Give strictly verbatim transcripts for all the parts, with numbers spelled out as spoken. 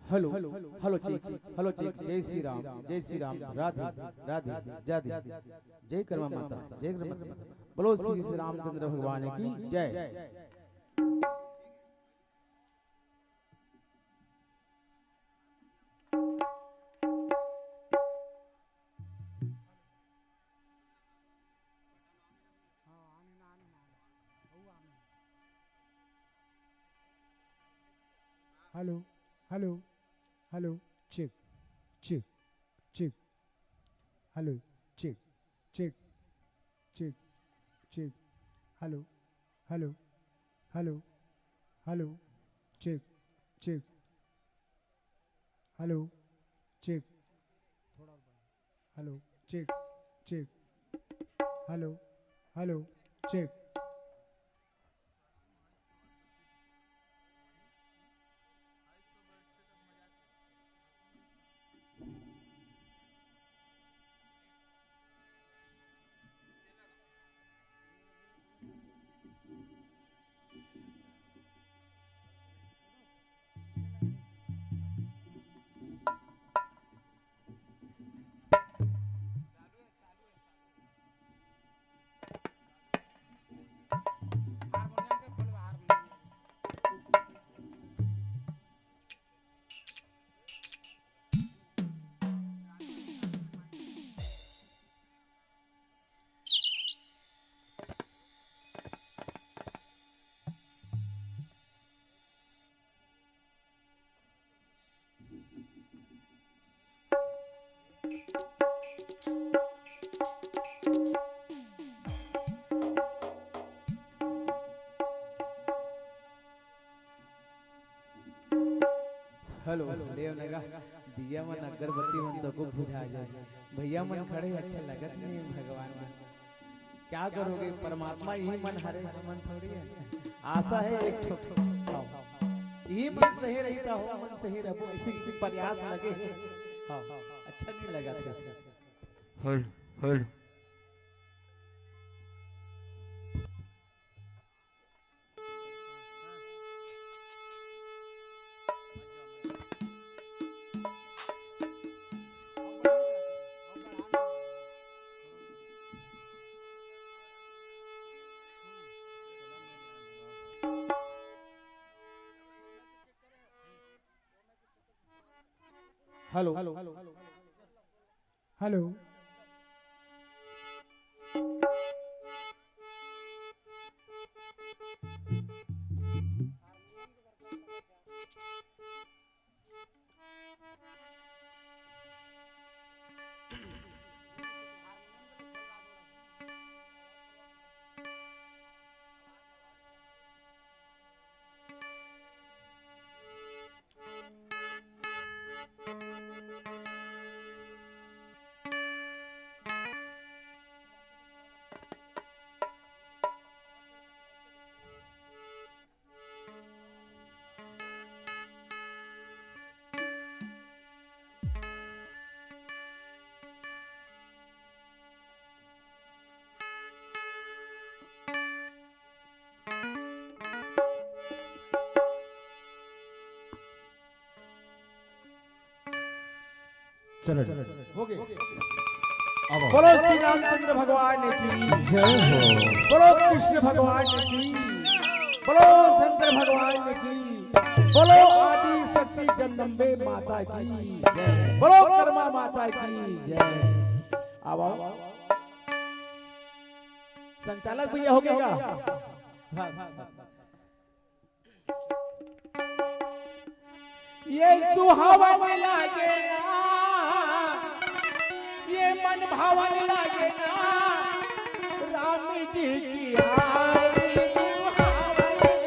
Hello, hello, check, hello, check. जय श्री राम, जय श्री राम। राधे, राधे, राधे। जय कर्मा माता, जय कर्मा माता। बोलो श्री श्री रामचंद्र भगवान की जय। Hello, hello, hello, check, check, check. Hello, check, check, check, check. Hello, hello, hello, hello, check, check. Hello, check. Hello, check, check. Hello, hello, check. Hello, ले नगा, दिया मन, अगरबत्ती मन तो को बुझा जाए। भैया मन खड़े, अच्छा लगत नहीं भगवान मन। क्या करोगे, परमात्मा यही मन हरे, मन थोड़ी है। आशा है एक ठो। हाँ। यही मन सही रही तो हो, मन सही रहो, ऐसे की प्रयास लगे है। हाँ, अच्छा नहीं लगा था। Hello, hello. Hello, hello, hello. चलो, हो गए। अब बोलो श्री रामचंद्र भगवान की जय हो। बोलो कृष्ण भगवान की। बोलो शंकर भगवान की। बोलो आदि शक्ति जगदम्बे माता की जय। बोलो कर्मा माता की जय। आओ, आओ। संचालक भैया, हो गया? बस, बस, बस। ये सुहावन लागे ना, ये मन भावन लागे ना, राम जी की आरती सुहावन लागे।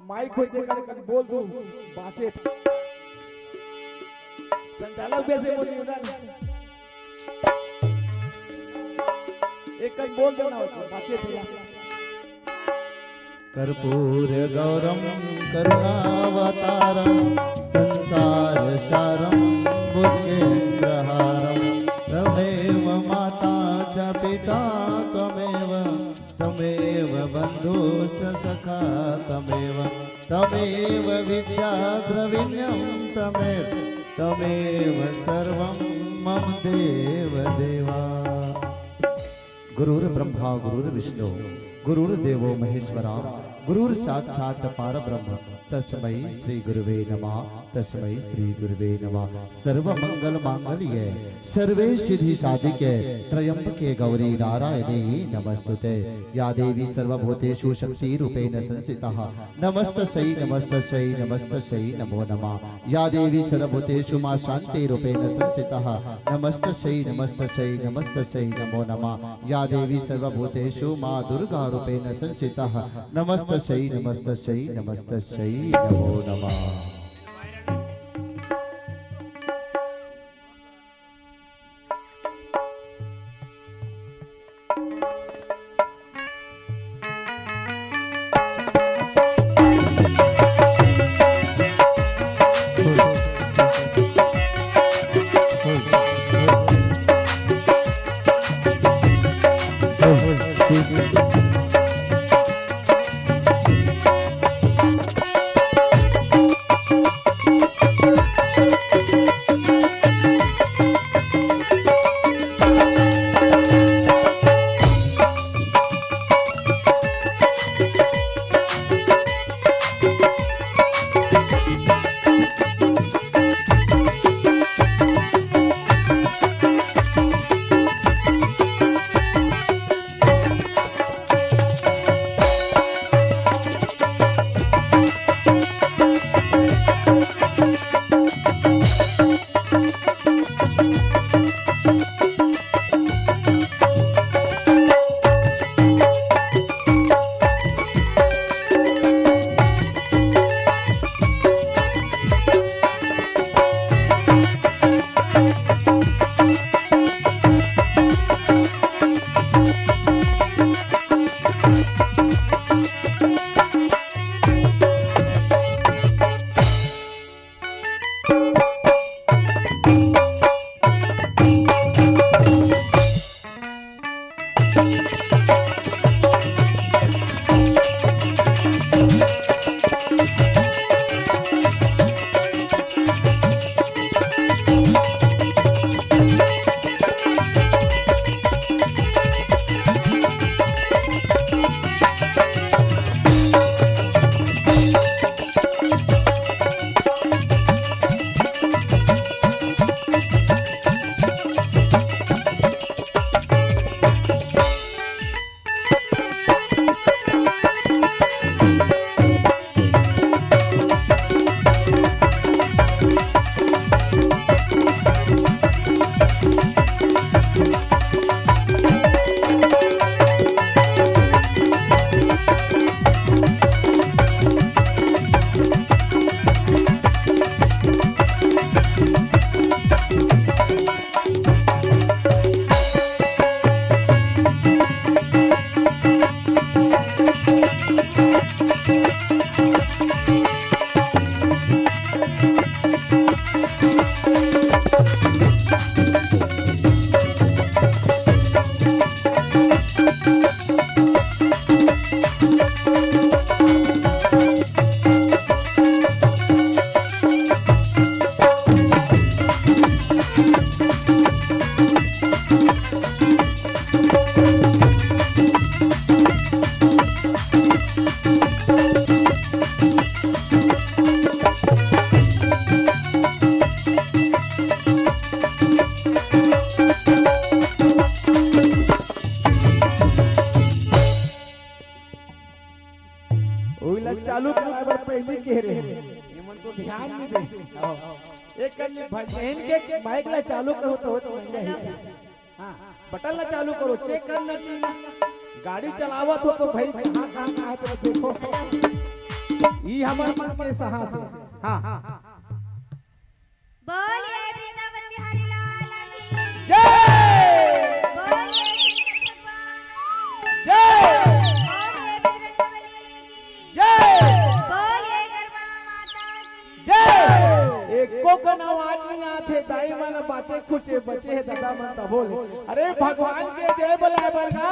माइक होय तेकर कन बोल दू, बाचे। संचालक भी ऐसे बोल रही ना। एक कन बोल देना होता, बाचे थे। कर्पूर गौरम करुणावतारम संसार सारम भुजगेंद्रहारम। तमेव माता च पिता त्वमेव, तमेव बंधु च सखा त्वमेव, तमेव विद्या द्रविण्यम तमेव, तमेव सर्वम मम देव देवा। गुरुर्ब्रह्मा गुरुर्विष्णु गुरुर्देवो महेश्वरा, गुरुर्साक्षात् परब्रह्म तस्मै श्री गुरुवे नमः, तस्मै श्री गुरुवे नमः। सर्व मंगल मांगल्ये सर्वे सिद्धि साधिके त्र्यंबके गौरी नारायणी नमस्तुते। या देवी सर्वभूतेषु शक्ति रूपेण संस्थिता, नमस्तस्यै नमस्तस्यै नमस्तस्यै नमो नमः। या देवी सर्वभूतेषु माँ शांति रूपेण संस्थिता, नमस्तस्यै नमस्तस्यै नमस्तस्यै नमो नमः। या देवी सर्वभूतेषु माँ दुर्गा रूपेण संस्थिता, नमस्तस्यै नमस्तस्यै नमस्तस्यै नमो नमः। ओइला चालू कराए बर पहिली कहे रहे, एमन तो ध्यान नहीं दे। आओ। एक कन बहन के माइक ला चालू करो तो होत नहीं है। हाँ, बटन ला चालू करो, चेक करना चाहिए ना। गाड़ी चलावत हो तो भाई कहाँ, कहाँ, कहाँ है तो देखो। ई हमर मन के साहस हे। हाँ। बोलिए वृंदावन बिहारी लाल की। जय। बोलिए शंकर भगवान की। जय। बोलिए बजरंगबली की। जय। बोलिए गरबा माता की। जय। एको कन आवाज नइ आत हे, दाई मन बाचे खुचे बचे हे, दादा मन तभो ले। अरे भगवान के जय बोलाय बर का,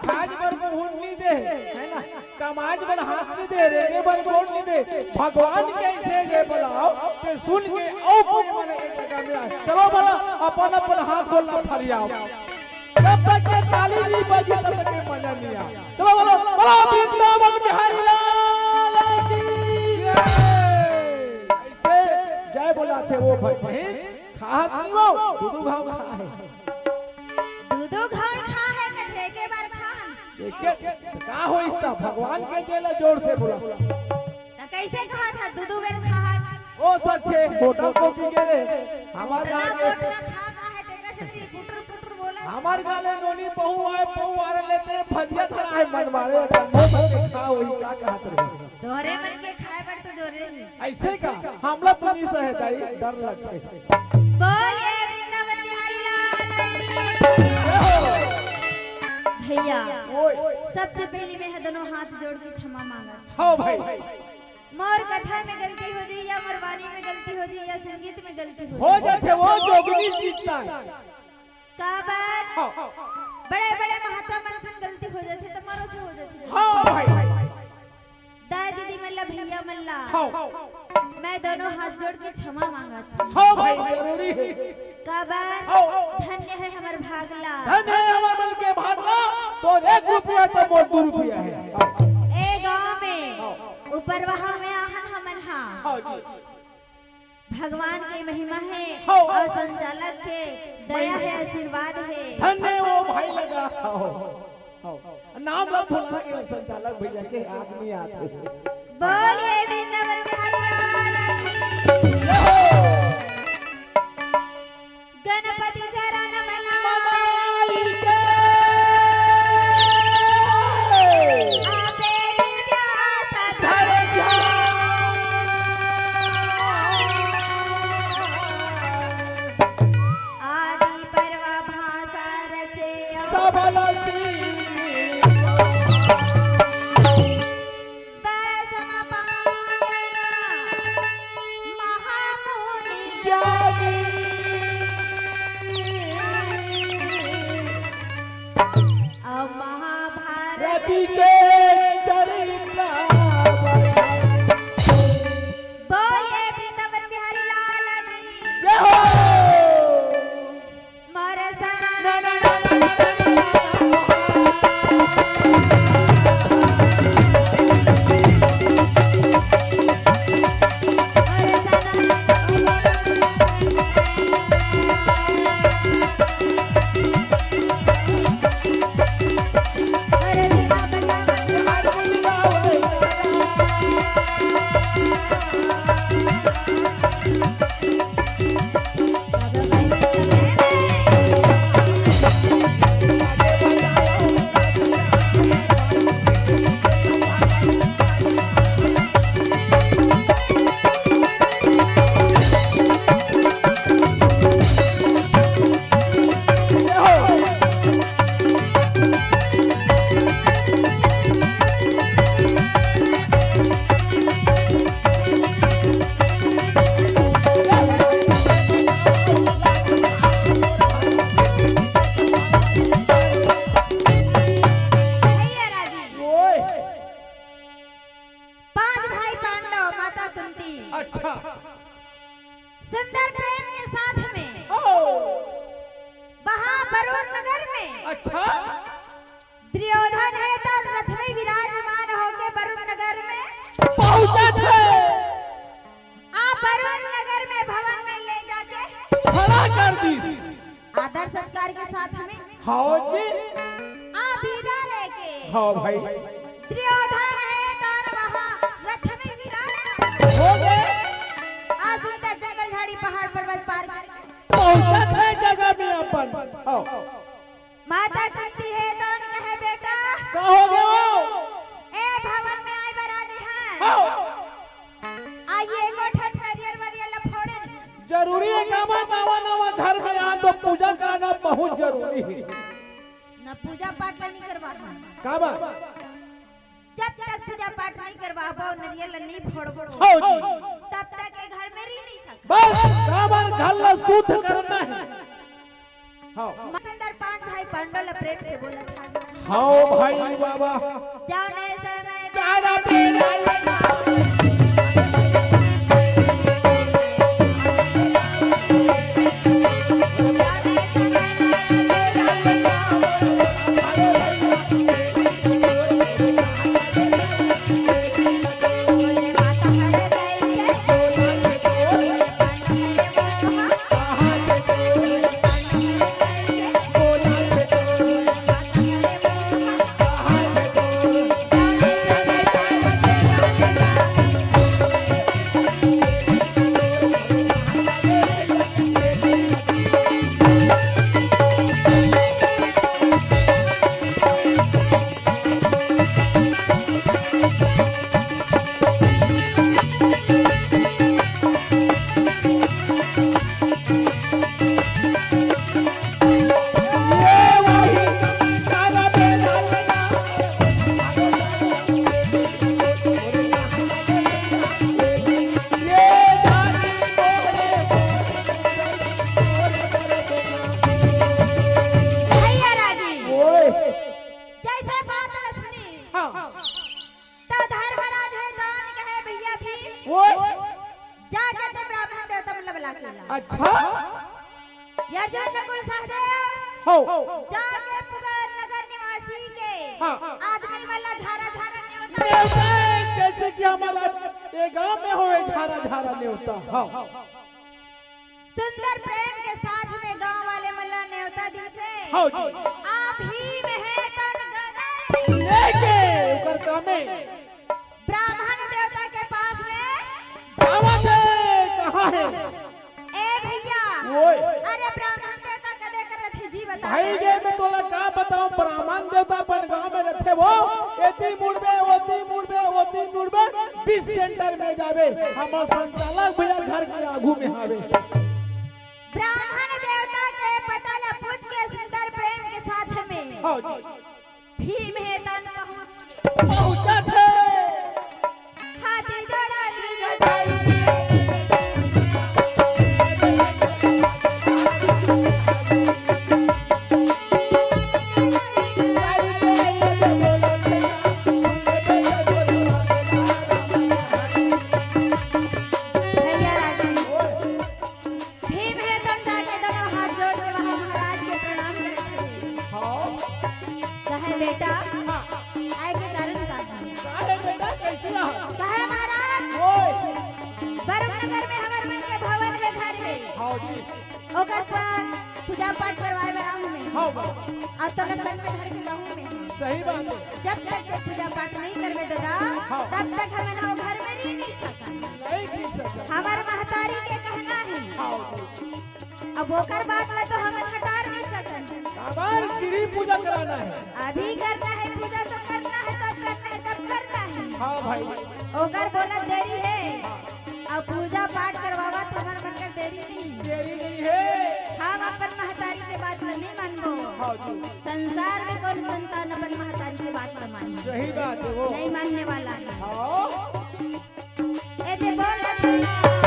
खाज बर मुहून नइ दे, है ना? कमाज बर हाथ नइ दे, रेंगे बर गोड़ नइ दे। भगवान के अइसे जय बोलाव, ते सुन के अउ कोई मन एक जगह में आय। चलो भला, अपन अपन हाथ गोड़ ला फरियाव। जब तक के ताली नइ बजी, तब तक के मजा नइ आय। चलो बोलो, बोलो वृंदावन बिहारी लाल की जय। अइसे जय बोलाथे वो भाई बहिन, खात नइ हो, दू दू घाव खा हे। दू दू घाव खा हे, त एके बार खान। एके, का होइस त? भगवान के जय ला जोर से बोला। त कइसे कहत हस दू दू बेर खात? ओ सखे, होटल कोती गे रे, हमर इतना गाँव के गोठ ना खा का हे, तेकर सेती पुटर पुटर बोलत। हमर गाँव ले नोनी पहू आय, पहू आरे लेते भजिया धरा हे मनमाड़े, त मोर मन के खा होही, का कहत रहे? तोहरे मन के खाय बर तो जोरे हे। अइसे का? हमला तो नइ सहे दाई, डर लगथे। बोलिए वृंदावन बिहारी लाल की। जय हो। भैया, ओए। सबसे पहले मैं दोनों हाथ जोड़ के क्षमा मांगत। हाँ भाई। मोर कथा में गलती हो जाही या मोर वाणी में गलती हो जाही या संगीत में गलती हो हो जाही। जाथे, वो जोगनी जीतता है। काबर? हाँ। बड़े-बड़े महात्मा मन से गलती हो जाथे, त मोरो से हो जाथे। हाँ भाई। दाई दीदी मन ला, भैया मन ला, हाँ। मैं दोनों हाथ जोड़ के क्षमा मांगत हूँ। हाँ भाई, जरूरी हे। काबर? हाँ। धन्य हे हमर भागला। धन्य हे हमर मन के भागला, तोर एक रुपया त मोर दू रुपया हे। ए गाँव में हाँ। ऊपर वहाँ में आहन हमन हा। हाँ जी। भगवान के महिमा हे हाँ। अउ संचालक के दया हे, आशीर्वाद हे। धन्य हे वो भाई लगा। हाँ। हाँ। नाम ला भुला गे संचालक भैया के, याद नइ आत हे। बोलिए वृंदावन बिहारी लाल की। जय हो। गणपति चरण मनाई के। आपे विद्या सदा धर ध्यान। आदि परवा भाषा रचे सबल सिद्धि। दर्शन पायन महामुनि ज्ञानी। अब महाभारत रति के चरित्र बोलिए वृंदावन बिहारी लाल की जय हो। भैया राजी। ओए। पांच भाई पांडव, माता कुंती। अच्छा। सुंदर प्रेम के साथ में ओ। वहां वरुण नगर में अच्छा। दुर्योधन हे त रथ में विराजमान होके वरुण नगर में पहुंचत हे। आ वरुण नगर में भवन में ले जाके खड़ा कर दिस। आदर सत्कार के साथ में हाँ जी। आ विदा लेके हाँ भाई। दुर्योधन हे त वहां रथ में विराजमान हो गए। आ सुनते जंगल झाड़ी पहाड़ पर्वत पार करके पहुंचत हे जगह में अपन। हाँ। माता कुंती हे त कहे बेटा का हो गए वो? ए भवन में आए बर राजी हे। हाँ। जरूरी हे काबर, नवा नवा घर में आ तो पूजा कराना बहुत जरूरी हे। ना, पूजा पाठ ला नहीं करवा। काबर? जब तक पूजा पाठ नहीं करवाबो, नरियल ला नहीं फोड़बो, हो जी। तब तक ये घर में रह नहीं सकता। बस काबर घर ला शुद्ध करना हे। हाँ। सुंदर पांच भाई पांडव ला प्रेम से बोला था। हाँ भाई बाबा। जउने समय में तारा पे भैया राजी, ओए। जैसे बात ल सुनी, हाँ। तो धर्मराज हे जान कहे भैया भी, ओए। जाके तो ब्राह्मण देवता मतलब लाके ला। अच्छा। यार जो नकुल सहदेव, हो। जाके पुगर नगर निवासी के हाँ। आदमी वाला झारा झारा नेवता। नेवता, जैसे कि हमारा ये गांव में होवे झारा झारा नेवता। हाँ। सुंदर प्रेम के साथ में गांव वाले मन ला नेवता दिसे। हाँ जी। आप ही में है तन गदर। लेके ओकर कामे। ब्राह्मण देवता के पास में। जावत हे, कहाँ हे? ए भैया। ओए। अरे ब्राह्मण देवता कदे कर रथे जी बता। भाई गे मैं तोला का बताऊं, ब्राह्मण देवता अपन गांव में रथे वो। एती मुड़बे, ओती मुड़बे, ओती मुड़बे, बीस सेंटर में जाबे। हमर संचालक भैया घर के आगू में हावे। ब्राह्मण देवता के पता ला पूछ के सुंदर प्रेम के साथ में। हाँ जी। भीम हे तन पहुंच। पहुंचत हे। हाथी जोड़ा नी गजाई। भैया राजी। भीम हे तन जाके दोनों हाथ जोड़ के वहाँ महाराज के प्रणाम करत हे। हाँ। कहे, "बेटा, हाँ। आए के कारण का है?" काहे बेटा, कैसे आए? कहे, "महाराज, ओए। वरुण नगर में हमर मन के भवन हे, घर हे। हाँ जी। ओकर पर पूजा पाठ करवाए बर आहूँ मैं। हाँ बा। अउ तोला संग में धर के जाहूँ मैं।" सही बात हे। जब तक के पूजा पाठ नहीं करबे दादा, हाँ। तब तक हमन ह घर में रह नहीं सकन। नहीं रह सकन। हमर महतारी के कहना हे। हाँ। अब ओकर बात ला तो हमन हटार नहीं सकन। काबर गिरी पूजा कराना हे। अभी करना हे, पूजा तो करना हे, तब करना हे, तब करना हे। हाँ भाई। ओकर बोलत देरी हे। हाँ। अब पूजा पाठ करवावत हमर मन कर देरी नहीं। देरी नहीं हे। हम अपन महतारी के बात ला नहीं मानबो। हाँ जी। संसार में कौन संतान अपन महतारी के बात ला माने? सही बात हे वो। नहीं मानने वाला हे। हाँ। ए दे बोल, बोल, ए दे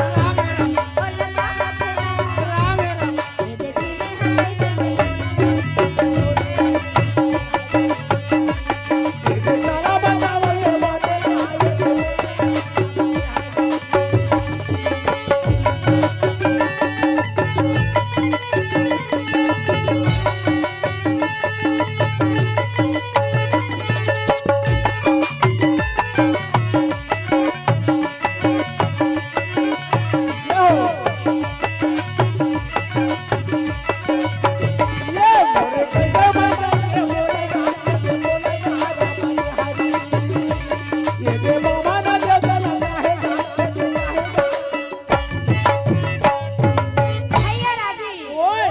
भैया राजी, ओए।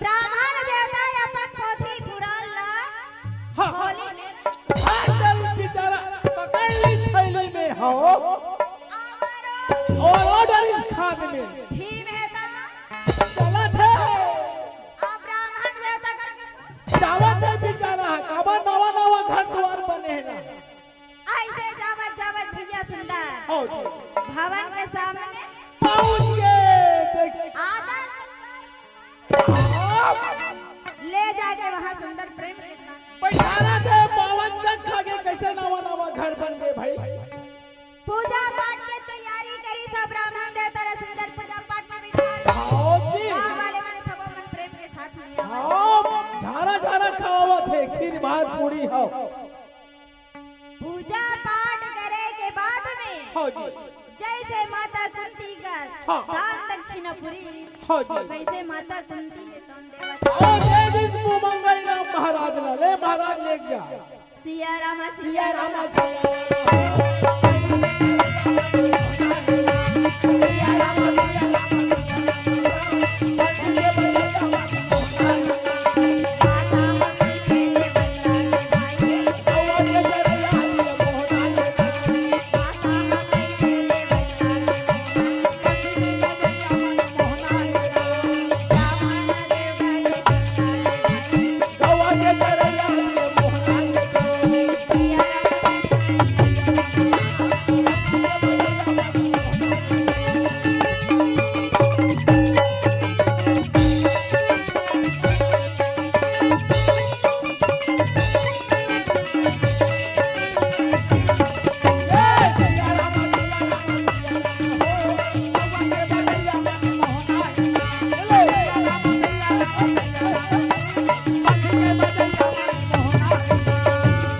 ब्राह्मण देवता अपन पोथी पुराण ला हाँ। खोली में। हाँ, चल बेचारा पकड़ ली थैली में, हाँ। और वो डरी खाद में। भीम हे ता। सुंदर हो जी। भवन के सामने पहुंच के देख। आदर ले जाके वहां सुंदर प्रेम के साथ बैठारा दे। बावन जग खा के कैसे नवा नवा घर बन गए भाई। पूजा पाठ के तैयारी करिस, सब ब्राह्मण देवता ला सुंदर पूजा पाठ में बिठार। हाँ जी। गाँव वाले मन सब मन प्रेम के साथ मिले। हाँ, झारा झारा खवावत हे, खीर भात पूरी हो। पूजा पाठ करे के बाद में हाँ जी। जैसे माता कुंती कर हाँ। दान दक्षिणा पूरी हाँ जी। वैसे माता कुंती हे तौन देवता। हाँ, दे दिस मुंह मंगई राम महाराज ला। ले महाराज ले जा। सिया रामा सिया रामा।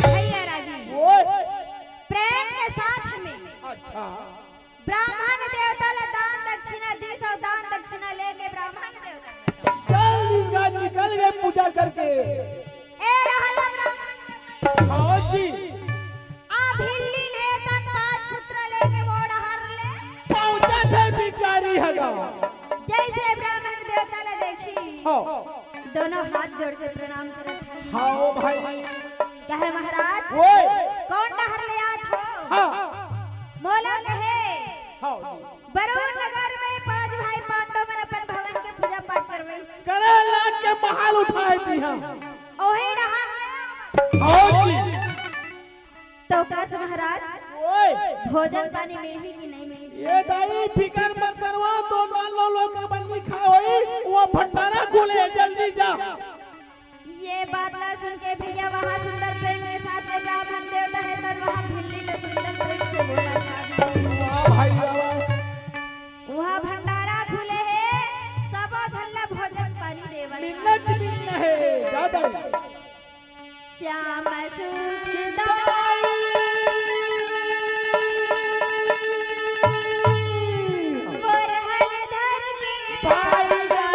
भैया राजी, ओए। प्रेम के साथ में अच्छा। ब्राह्मण देवता ला दान दक्षिणा दीस अउ दान दक्षिणा लेके ब्राह्मण देवता चल दिस गा निकल गए पूजा करके। ए रहला ब्राह्मण देवता। हाँ जी। आ भिल्ली ले तन पाँच पुत्र लेके वो डहर ले। पहुंचा थे बिचारी हगा। जैसे ब्राह्मण देवता ला देखी। हाँ। दोनों हाथ जोड़ के प्रणाम करत हे। हाँ ओ भाई। कहे महाराज, ओए। कौन डहर ले आत हो? हाँ। मोला कहे, हाँ। बरुण नगर में पांच भाई पांडव मन अपन भवन के पूजा पाठ करवइस। करे लाग के महल उठाए दिहा। ओही डहर ले आत। हाँ जी। तो कस महाराज, ओए। भोजन पानी मिलही कि नहीं मिलही? ये दाई फिकर मत करवा, तो नान लो लोग के बल्ली खा होई, वो भंडारा खुले, जल्दी जा। ये बात ला सुन के भैया वहाँ सुंदर प्रेम के साथ में ब्राह्मण देवता हे, तब वहाँ भिल्ली ने सुंदर प्रेम से बोला था। वाह भाई वाह। वहाँ भंडारा खुले हे, सबो झन ला भोजन पानी देवत हे। मिन्नत मिन्न हे, ज्यादा ही। श्याम सुखदाई। मोर हल धर के भाई गा।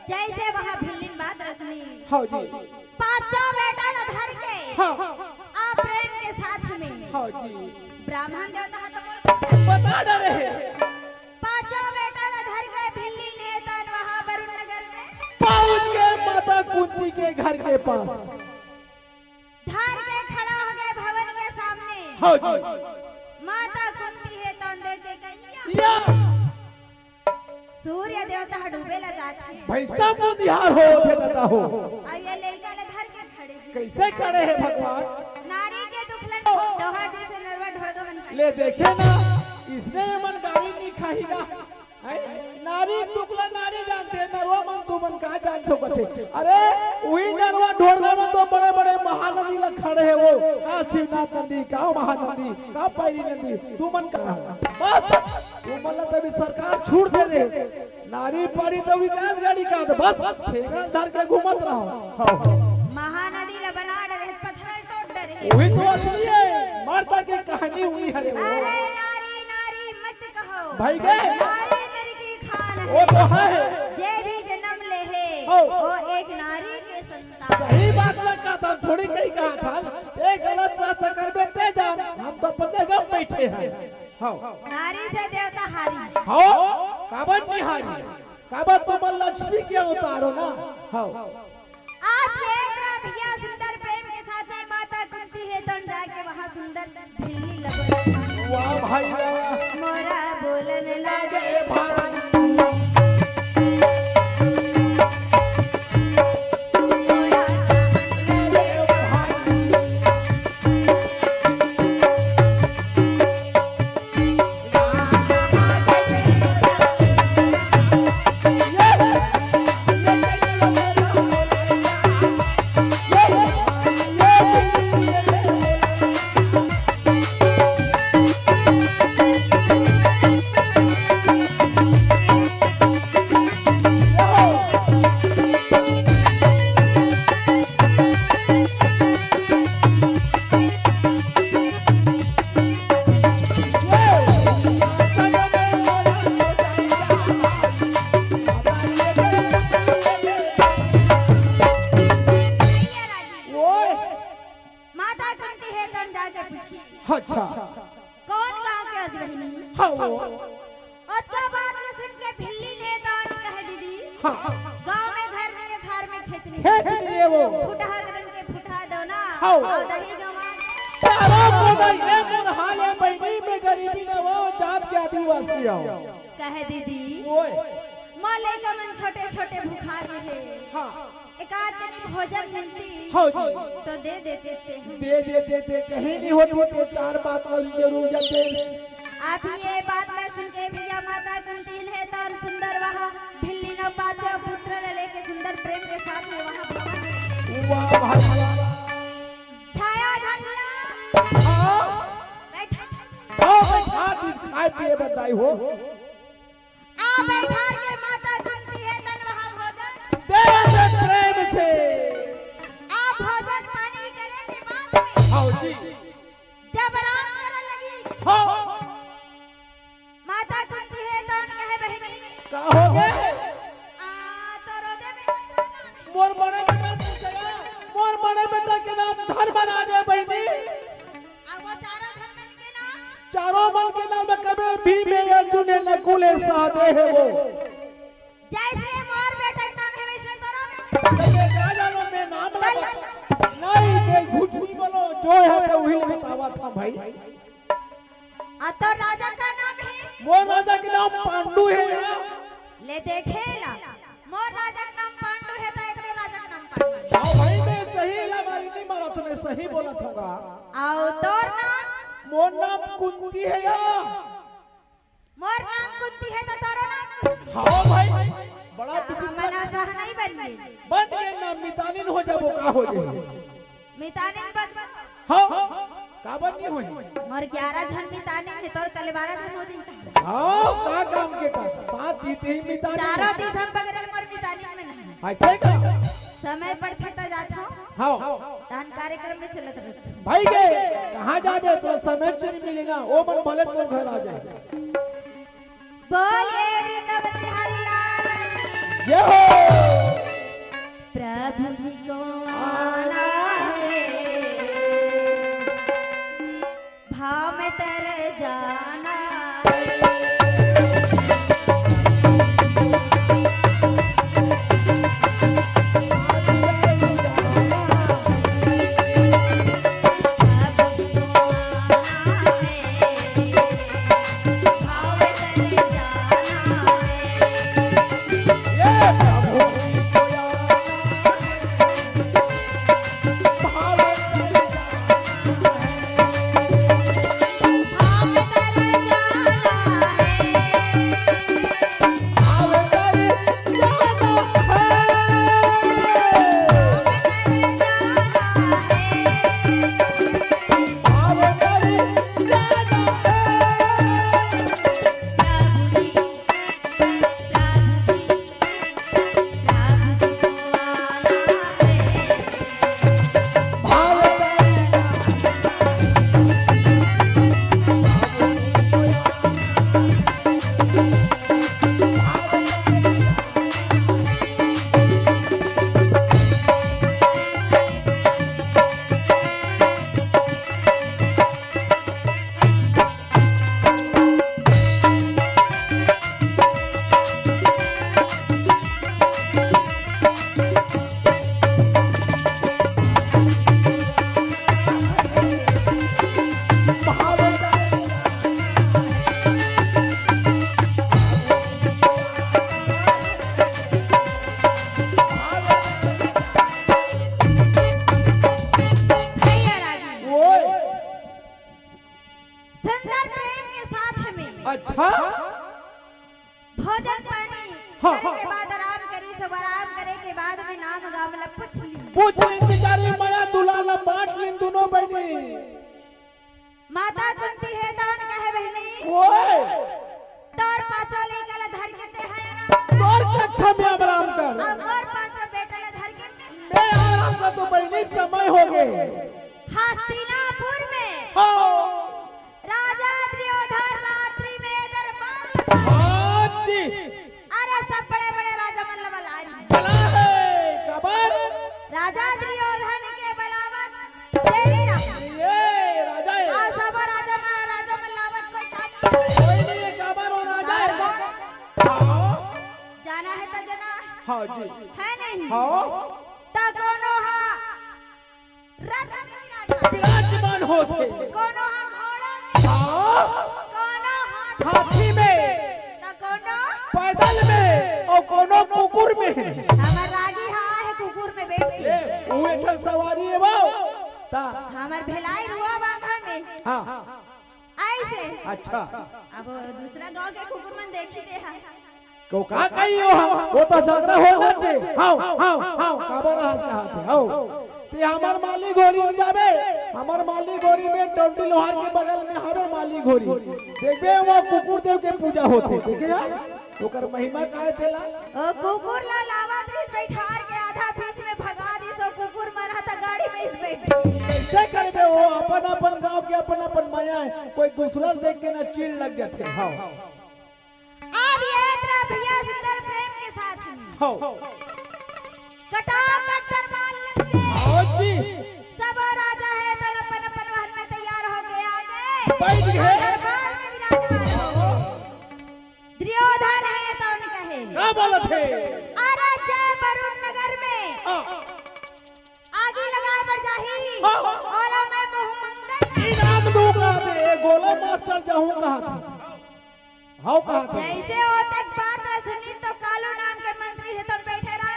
जैसे वहाँ भिल्लिन बात रश्मि। हाँ जी। पांचों बेटा ल धर के हाँ। आ प्रेम के साथ में हाँ जी। ब्राह्मण देवता ह तो बोल बता डरे हे। पांचों बेटा ल धर के भिल्ली ले तन वहां वरुण नगर में पहुंच के माता कुंती के घर के पास। हाँ जी। माता कुंती हे तौन देख के कहिया। या। सूर्य देवता ह डूबे ला जात हे। भैसा मुंदिहार हो थे दादा हो। अब ये लइका ले धर के खड़े हे। कैसे खड़े हे भगवान? नारी के दुख ला डोहर जैसे नरवा ढोड़गा मन का। ले देखे ना, इसने ये मन गारी नहीं खाहीगा। हैं? नारी दुख ला नारी जानथे, नरवा मन तुमन का जानथो कथे। अरे, उही नरवा ढोड़गा मन तो बड़े-बड़े महानदी ला खड़े हे वो। का शिवनाथ नदी, का महानदी, का पैरी नदी, तुमन का? बस, तुमन ला तभी सरकार छूट दे दे। नारी पारी तो विकास गाड़ी का तो बस, ठेंगा धर के घूमत रहो। हाँ। महानदी ला बना डरे, पत्थर टोट डरे। उही तो असली हे, मर्द के कहानी उही हरे वो। अरे नारी, नारी मत कहो। भाई के? नारी नर की खान हे। वो तो हे। जे भी जन्म ले हे, हो। वो एक नारी के संतान। सही बात ला कहा था, थोड़ी कही कहा था। ए गलत रास्ता करबे ते जान, हम तो अपन जगह बैठे हैं। हाँ। नारी से देवता हारी। हाँ, काबर नहीं हारी? काबर तुमन लक्ष्मी के अवतार हो ना? हाँ। आप ये तरह भैया सुंदर प्रेम के साथ में माता कुंती हे तौन जाके वहाँ सुंदर भिल्ली लगो। वाह भाई वाह। मोरा बोलन लागे भाई। ओए। माता कुंती हे तौन जाके पूछी। अच्छा। कौन गांव के हस बहिनी? हाँ वो। ओतका बात ला सुन के भिल्ली ने तौन कहे दीदी। हाँ। गांव में घर नहीं हे, खार में खेत नहीं हे। खेत नहीं हे वो। फुटहा करन के फुटहा दो ना। हाँ। अउ दही गंवा के। चारों को दही, ए मोर हाल हे बहिनी में गरीबी ना वो जात के आदिवासी हो। कहे दीदी। ओए। मोर लइका मन छोटे छोटे भुखा गे हे। हाँ। एकाध दिन भोजन मिलती हाँ जी। तो दे देते ते हम। दे दे दे दे, कहीं नहीं होती ते चार बात ला जरूर जाते। आप ये बात ला सुन के भैया माता कुंती हे तौन सुंदर वहाँ भिल्ली नौ पांचों पुत्र ला लेके सुंदर प्रेम के साथ में वहाँ भवन में वाह भाई वाह। छाया झल्ला। हाँ। बैठा। हाँ, बैठा, तू खाए पिए बताई हो। आ बैठार के माता कुंती हे तौन वहाँ भोजन। दे दे प्रेम से। आ भोजन पानी करे के बाद में हाँ जी। जब आराम करे लगी। हाँ। माता कुंती हे तौन कहे बहिनी। का हो गे? आ, तो रोजे में तो ना। मोर बड़े बेटा के नाम, मोर बड़े बेटा के नाम धर्मराज हे बहिनी। अब वो चारों धर्मन के नाम? चारों मन के नाम में कबे भीम हे, अर्जुन हे, नकुल हे, सहदेव हे वो। जैसे मोर बेटा के नाम हे, वैसे तोरो बेटा के नाम। अरे, क्या जानो, मैं नाम लगा। नहीं, मैं झूठ नहीं बोलो, जो हे तो वही बतावा था भाई। आ तो राजा का नाम हे? मोर राजा के नाम पांडु हे यार। ले देखे ला। मोर राजा के नाम पांडु हे, त एकरो राजा के नाम पांडु हे। हाँ भाई, मैं सही ला मारी नहीं मारा, तुम्हें सही बोला था। अउ तोर नाम? मोर नाम कुंती हे या। मोर नाम कुंती हे, त तोरो नाम कुंती? हाँ भाई, बड़ा त हमन अउ सहनई बन गे। बन गे ना, मितानिन हो जाबो, का हो जाबो? मितानिन बन हाँ, काबर नहीं होही? मोर ग्यारह झन मितानिन हे, तोर कले बारह झन हो जाही। हाँ, का काम के का? साथ दीदी ही मितानिन। चारों दिस हम बगरे मोर मितानिन में नहीं। अच्छा का? समय पर थता जात हो। हाँ। तहन कार्यक्रम में चलत रहत हो। भाई के, कहाँ जाबे? तोला समय च नहीं मिली ना, ओ मन भले तोर घर आ जाए। बोलिए वृंदावन बिहारी लाल की। जय हो। प्रभु जी को आना है, भाव में तर जाना है। सुंदर प्रेम के साथ में अच्छा। भोजन पानी हाँ, करे हाँ, के हाँ। बाद आराम करिस, सब आराम करे के बाद में नाम गाम ला पूछ ली। पूछ ली बेचारी मया दुलार ला बांट ली दोनों बहिनी। माता कुंती हे तौन कहे बहिनी। ओए। तोर पांचों लइका ला धर के ते है आराम कर। तोर कक्षा में आराम कर। अब मोर पांचों बेटा ला धर के मैं मैं आराम कर तो बहिनी समय हो गए। हस्तिनापुर में। हाँ। राजा दुर्योधन रात्रि में दरबार लगा। हाँ जी। अरे सब बड़े-बड़े राजा मन ल बला रही। बला हे, काबर? राजा दुर्योधन के बलावत देरी ना। ये राजा हे। आ सब राजा महाराजा मन ल आवत कोई टाइम। कोई नहीं हे, काबर हो राजा हे? काबर? हाँ। जाना हे त जाना। हाँ जी। हे नहीं? हाँ। त कोनो हा रथ में विराजमान। विराजमान होथे। कोनो हा घोड़ा में। हाँ। कोनो हाथी हाथी में। त कोनो पैदल में अउ कोनो कुकुर में। हमर रागी हा हे कुकुर में बैठ के। ए, वो एक ठन सवारी हे वो। ता। हमर भिलाई रुआ बांधा में। हाँ। ऐसे। अच्छा। अब दूसरा गांव के कुकुर मन देखी दे हा। को का कही हो हम? वो तो झगड़ा होना चाहिए। हाँ, हाँ, हाँ, काबर हंस के हंसे, हाँ। ते हमर माली गोरी में जाबे, हमर माली गोरी में टोंटी लोहार के बगल में हवे माली गोरी। देखबे वो कुकुर देव के पूजा होथे, देखे यार? ओकर महिमा का हे तेला? ओ कुकुर ला लावत रिस बैठार के आधा बीच में भगा दिस, ओ कुकुर मन ह त गाड़ी में इस बैठ। कैसे करबे वो अपन अपन गांव के अपन अपन मया हे, कोई दूसरा देख के ना चिढ़ लग जाथे। हाँ। अब ये तरह भैया सुंदर प्रेम के साथ में हो। कटाकट दरबार लग गए। हाँ जी। सब राजा हे तो अपन अपन महल में तैयार होके आ गए। बैठ गए। दरबार में विराजमान हो। दुर्योधन हे तो उनका हे। का बोलत हे? अरे जय वरुण नगर में हाँ। आगी लगाए बर जाही। हाँ। ओला मैं मुंह मंगल इनाम दूंगा दे, गोला मास्टर जाहूं कहा था। हाव कहा था। जैसे ओतक बात ला सुनी तो कालू नाम के मंत्री हे तो बैठे रहे।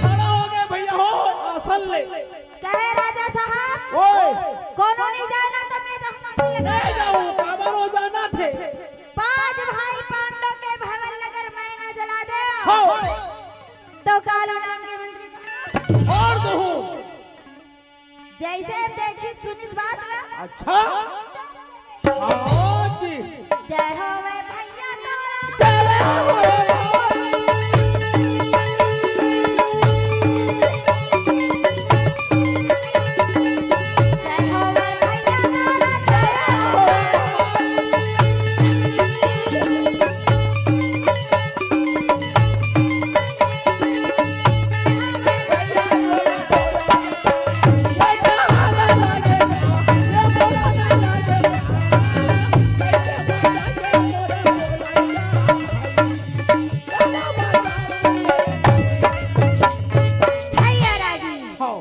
खड़ा हो गए भैया हो, आसन ले। कहे राजा साहब, ओए। कोनो नहीं जाना तो मैं जाऊं आगी ले लगाए। जाऊं, काबर हो जाना थे। पांच भाई पांडव के भवन नगर में ना जला दे। हाव। तो कालू नाम के मंत्री कहा। और कहूं। जैसे देखी सुनिस बात ला। अच्छा। हाँ जी। जय हो वे भैया तोरा। जय हो। जय हो वे भैया तोरा, जय हो। भैया राजी। हाँ।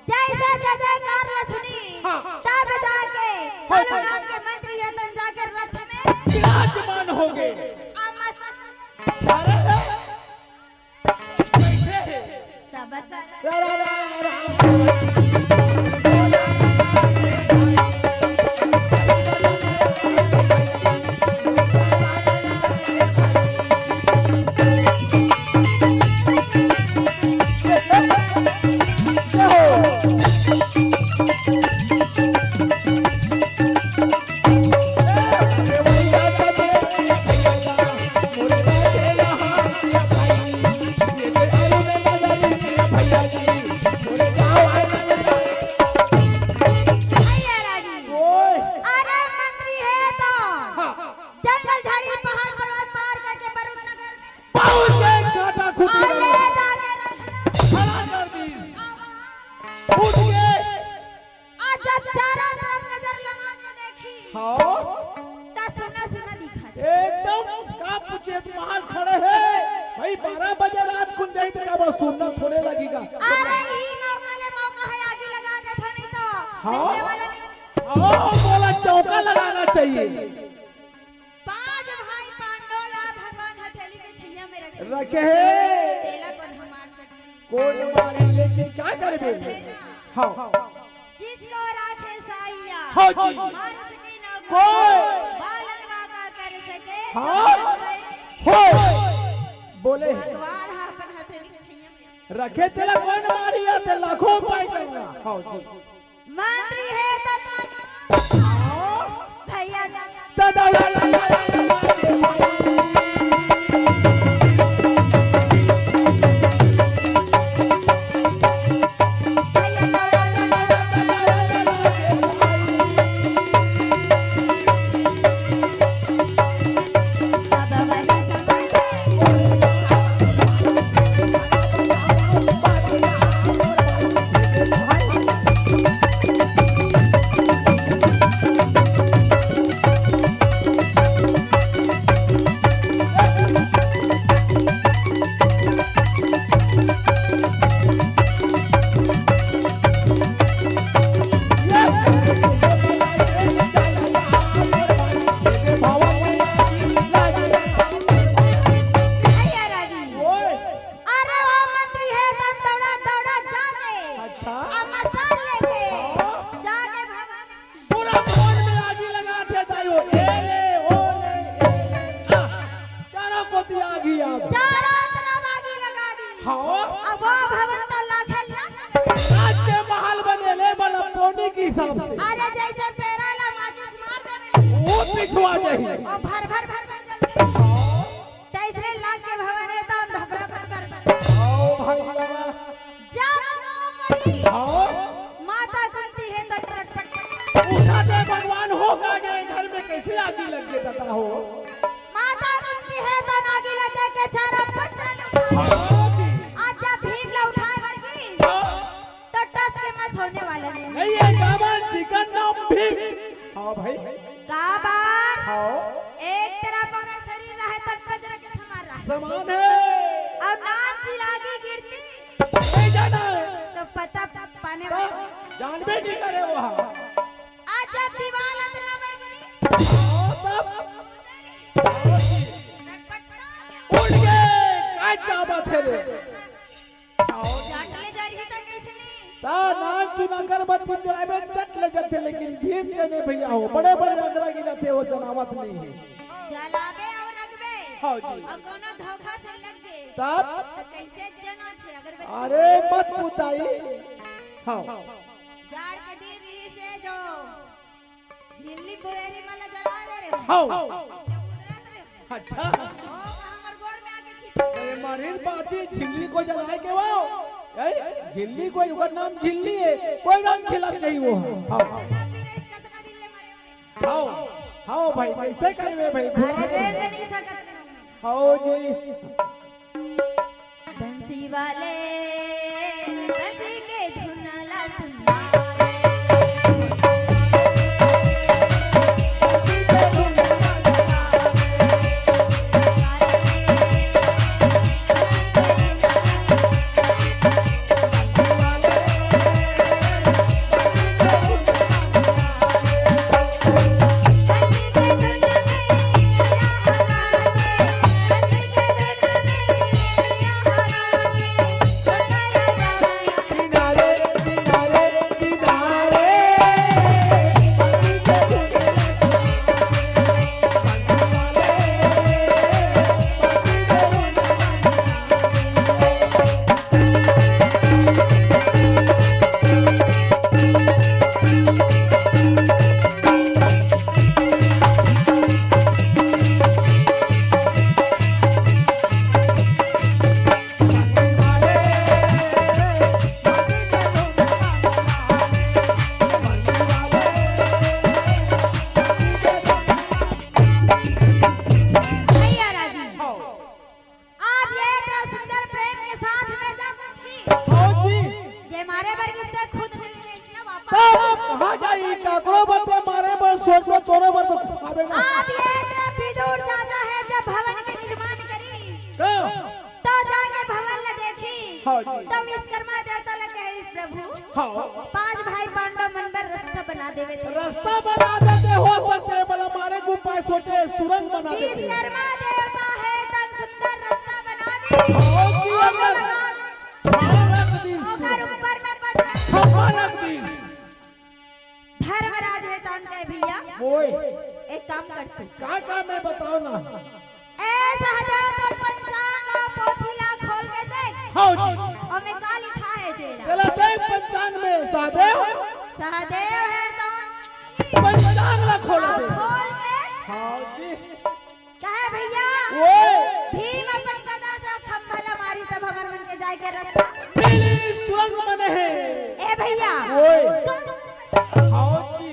जैसे जय जयकार ला सुनी, हाँ। तब जाके हाँ, कालू हाँ। नाम के मंत्री हे तन जाके रथ में विराजमान हो गए। आ मस्त अरे। बैठे हैं। सब सर रा, रा, रा, रा। भैया राजी। ओए। अरे मंत्री हे तो हाँ। जंगल झाड़ी पहाड़ पर्वत पार करके वरुण नगर में पहुंच गए काटा खुटी और ले जाके रख खड़ा कर दी। उठ गए। आज जब चारों तरफ नजर लगा के देखी, हाँ। त सुन्ना सुन्ना दिखा दे। एकदम का पूछे, महल खड़े हे भाई, बारह बजे रात कुन जाही त काबर सुन्ना थोड़े लगेगा। अरे, ही मौका ले मौका हे, आगी लगा दे, नहीं तो हाँ। मिलने वाला नहीं। हाँ, बोला चौका लगाना चाहिए। पांच भाई पांडव ला भगवान हथेली के छैया में रखे। रखे हे। तेला कोन ह मार सके? कोन मारी, लेकिन का करबे? है ना? हाँ। जिसको राखे साइया, हाँ जी। मार सके नौ होय। बालक वाका कर सके, हाँ। जगत में होय। बोले हे। भगवान ह अपन हथेली के छैया में रखे तेला कोन मारी या ते लाखों उपाय करना। हाँ जी। मंत्री हे त भैया। भैया राजी। ओए। अरे वो मंत्री हे त दौड़ा दौड़ा जाके अच्छा। अउ मसाल लेके हाँ। जाके भवन पूरा भवन में आगी लगा दे दाई हो। ए ले, ओ ले, ए ले। आ, चारों कोती आगी, आगी। चारों तरफ आगी लगा दी। हाँ। अब वो भवन तो लाखे लाख। राज के महल बने ले बला पोनी के हिसाब से। अरे जैसे पेरा ला माचिस मार देवे। वो पिछवा जाही। और भर भर भर भर जल जाए। तैसरे लाख के भवन हे त भभरा भर भर भर। ओ भैया। जब वो पड़ी। हाँ। माता कुंती हे त टटपट। उठा दे भगवान हो का गए घर में कैसे आगी लग गए दादा हो। माता कुंती हे त आगी लगे के चारों पुत्र लुटा। हाँ जी। आज जब भीम ला उठाए बर जी। हाँ। तो टस के मस होने वाला नहीं। नहीं, ये बाबा जी का नाम भीम। हाँ भाई। का बात? हाँ। एक तरफ अगर शरीर रहे, तब बज्र के समान रहे। समान है। और नान चिरागी गिरती। नहीं जाना है। तो पता पाने वाला। जानबे नहीं करे वो। आज जब दीवाल इतना बढ़ गिरी। हाँ, तब। उठ गए, काय क्या बात है रे? जाट ले जा रही था कैसे नहीं? ता नान चुन अगरबत्ती जलावे चट ले जाते, लेकिन भीम से नहीं भैया हो, बड़े बड़े अगरा गिराते हो, जनावत नहीं है। जलावे और रखबे। हाँ जी। और कोनो धोखा से लग गए। तब? तो कैसे जना थे अगरबत्ती? अरे मत पुताई। हाँ। जाड़ के दिन रही से जो झिल्ली बोएरी मन ला जला दे रे। हौ। ऐसे कुदरत रे। अच्छा। ओ, हमर गोड़ में आके छिप। ए, मारिन बाची, झिल्ली को जलाए के वो। ए, झिल्ली को, ओकर नाम झिल्ली है। कोई रंग खिलक जाई वो। हाँ। कतना पीरे, कतना दिन ले मरे होंगे। हौ, हौ भाई, कैसे करबे भाई, भुला अरे, दे। नहीं सकत नहीं। हौ जी। बंसी वाले, बंसी के धुन ला सुनावे। भैया राजी, आप ये इतना सुंदर प्रेम के साथ में जब उठी, हाँ जी। जे मारे बर किसने खुद नहीं है, क्या वापस? तब कहाँ जाई? काकरो बर ते मारे बर सोच में तोरे बर तो खाबे ना। आप ये इतना विदुर चाचा है, जब भवन के निर्माण करी, का? तो जाके भवन ला देखी, हाँ जी। तो विश्वकर्मा देवता ला कहे, प्रभु, हाँ। पांच भाई पांडव मन बर रास्ता बना देवे थे। रास्ता बना देते हो सकते, भला मारे को उपाय सोचे, सुरंग बना देते। विश्वकर्मा देवता है, तन सुंदर रास्ता बना दे। हाँ जी, और अंदर लगा। हाँ, रख दी। ओकर ऊपर में पत्थर। खंभा रख दी। धर्मराज हे तौन कहे, भैया, ओए। एक काम कर तू। का काम हे बताव ना। ए सहदेव, तोर पंचांग पोथी ला खोल के देख। हव जी। ओमे का लिखा हे तेला? चला देख पंचांग में सहदेव। सहदेव हे तो पंचांग ला खोल दे। खोल के। हव जी। कहे भैया, ओए। भीम अपन गदा से खंभा ला मारिस, तब हमर मन के जाय के रस्ता मिलिस, सुरंग बने हे। ए भैया, ओए। तू हव जी।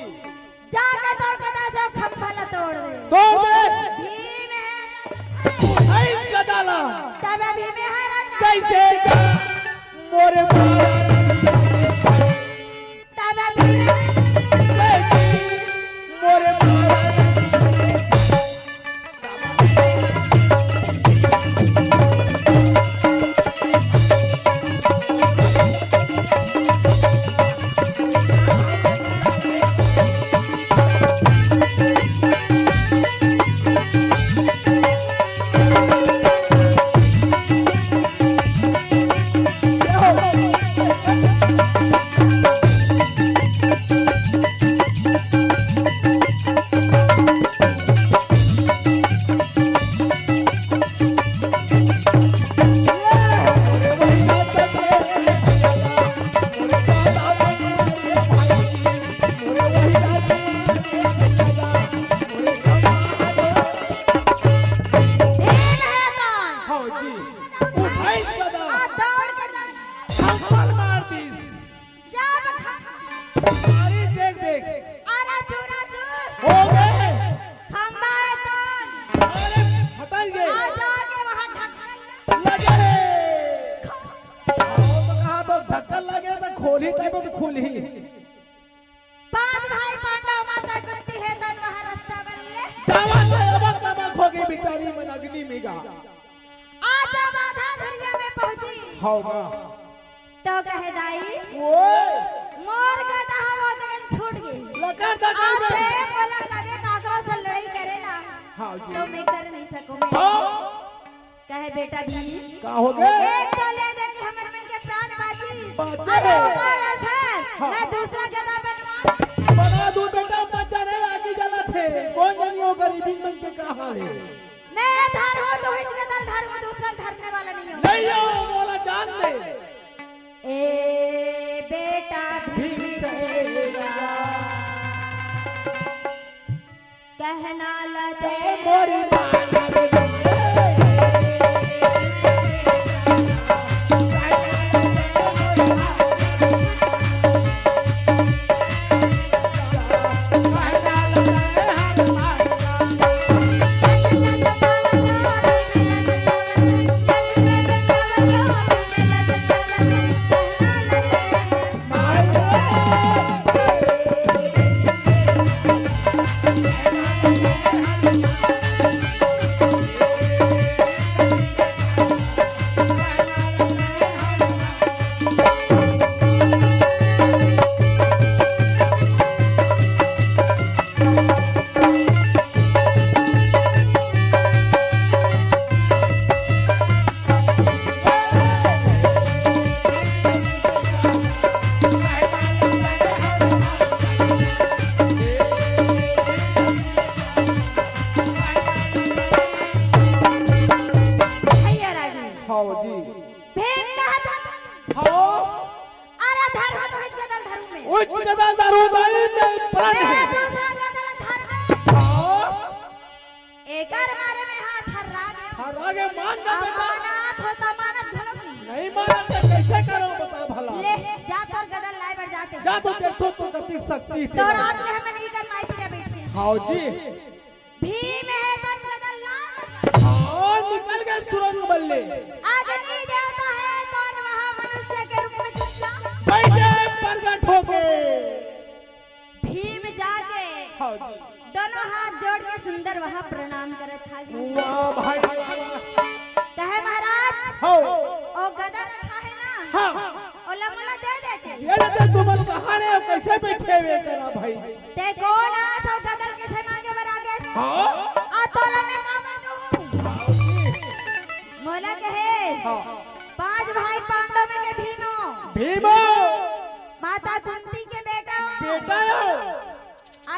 जाके तोर गदा से खंभा ला तोड़ दे। तोड़ दे। भीम हे। अई गदा ला। तब भीम हे राजा। कैसे मोरे तब भीम मोरे भीम हे कौन? हव जी। उठाइस गदा। आ, दौड़ के जा। थप्पड़ मार दिस। जा बता। मारिस देख देख। अरे चूरा चूर। हो गे। खंभा हे कौन? अरे हटाई गे। आ जाके वहाँ ढक्कन लगे हे। हव तो कहा तो ढक्कन लगे तो खोलही तब तो खुलही। पांच भाई पांडव माता कुंती हे तन वहाँ रस्ता बल्ले। जावा जावा तबक होगे बिचारी मन अग्नि में गा। आ जब आधा धरिया में पहुंची। हव गा। तो कहे दाई। ओए। मोर गदा हव ओ जगन छूट गे। लकर दा आज कर दे। से मोला लगे काकरो से लड़ाई करे ना। हव जी। तो मैं कर नहीं सकूं मैं। हव। कहे बेटा भीम। का हो गे? एक तो ले दे के हमर मन के प्राण बाची। बाचे अरे हे। मारा सर, हाँ। मैं दूसरा गदा बनवा। बना दू बेटा, बचा रे, आगी जलत हे। कोन जनी ओ गरीबी मन के का हाल हे? मैं धरहूं तो हिच गदा ल धरहूं, दूसरा ल धरने वाला नहीं हूं। नहीं हो, मोला जान दे। ए बेटा भीम भीम से कहना ला दे। मोरी माँ भैया रागी। हाँ जी। भीम कहत हन। हाँ। अरे धरहूं तो हिच गदा ल धरहूं मैं। उच गदा ल धरहूं दाई में प्राण मैं हे। दूसरा गदा ल धरहूं। हाँ। एकर मारे में हाथ हर राग। हर राग हे, मान जा बेटा। अमानत हो त अमानत घलो नहीं। नहीं मानत तो कैसे करो बता भला। ले, जा तोर गदा ल लाए बर जाते। जा तो देखो तो कतिक शक्ति हे तोर तेरा। रात ले हमें नहीं कर पाई तेरा बेटी। हाँ जी। भीम हे तन गदा ल लाए। हाँ, निकल गे सुरंग बल्ले। अग्नि देवता हे तन वहाँ मनुष्य के रूप में जुटला। बैठे प्रगट होके। भीम जाके हाँ जी। दोनों हाथ जोड़ के सुंदर वहाँ प्रणाम करत हावे। वाह भाई, वाह, वाह। कहे महाराज, हाँ। ओ गदा रखा हे ना, हाँ। ओला मोला दे देते। ये लेते तुमन कहाँ रे, कैसे बैठे हुए करा भाई? ते कोन आस ओ गदा ल कइसे मांगे बर आगे? हाँ। आ तोला मैं का बता दूँ? हाँ जी। मोला कहे, हाँ। पांच भाई पांडव में के भीम हो। भीम हो। माता कुंती के बेटा हो। बेटा हो।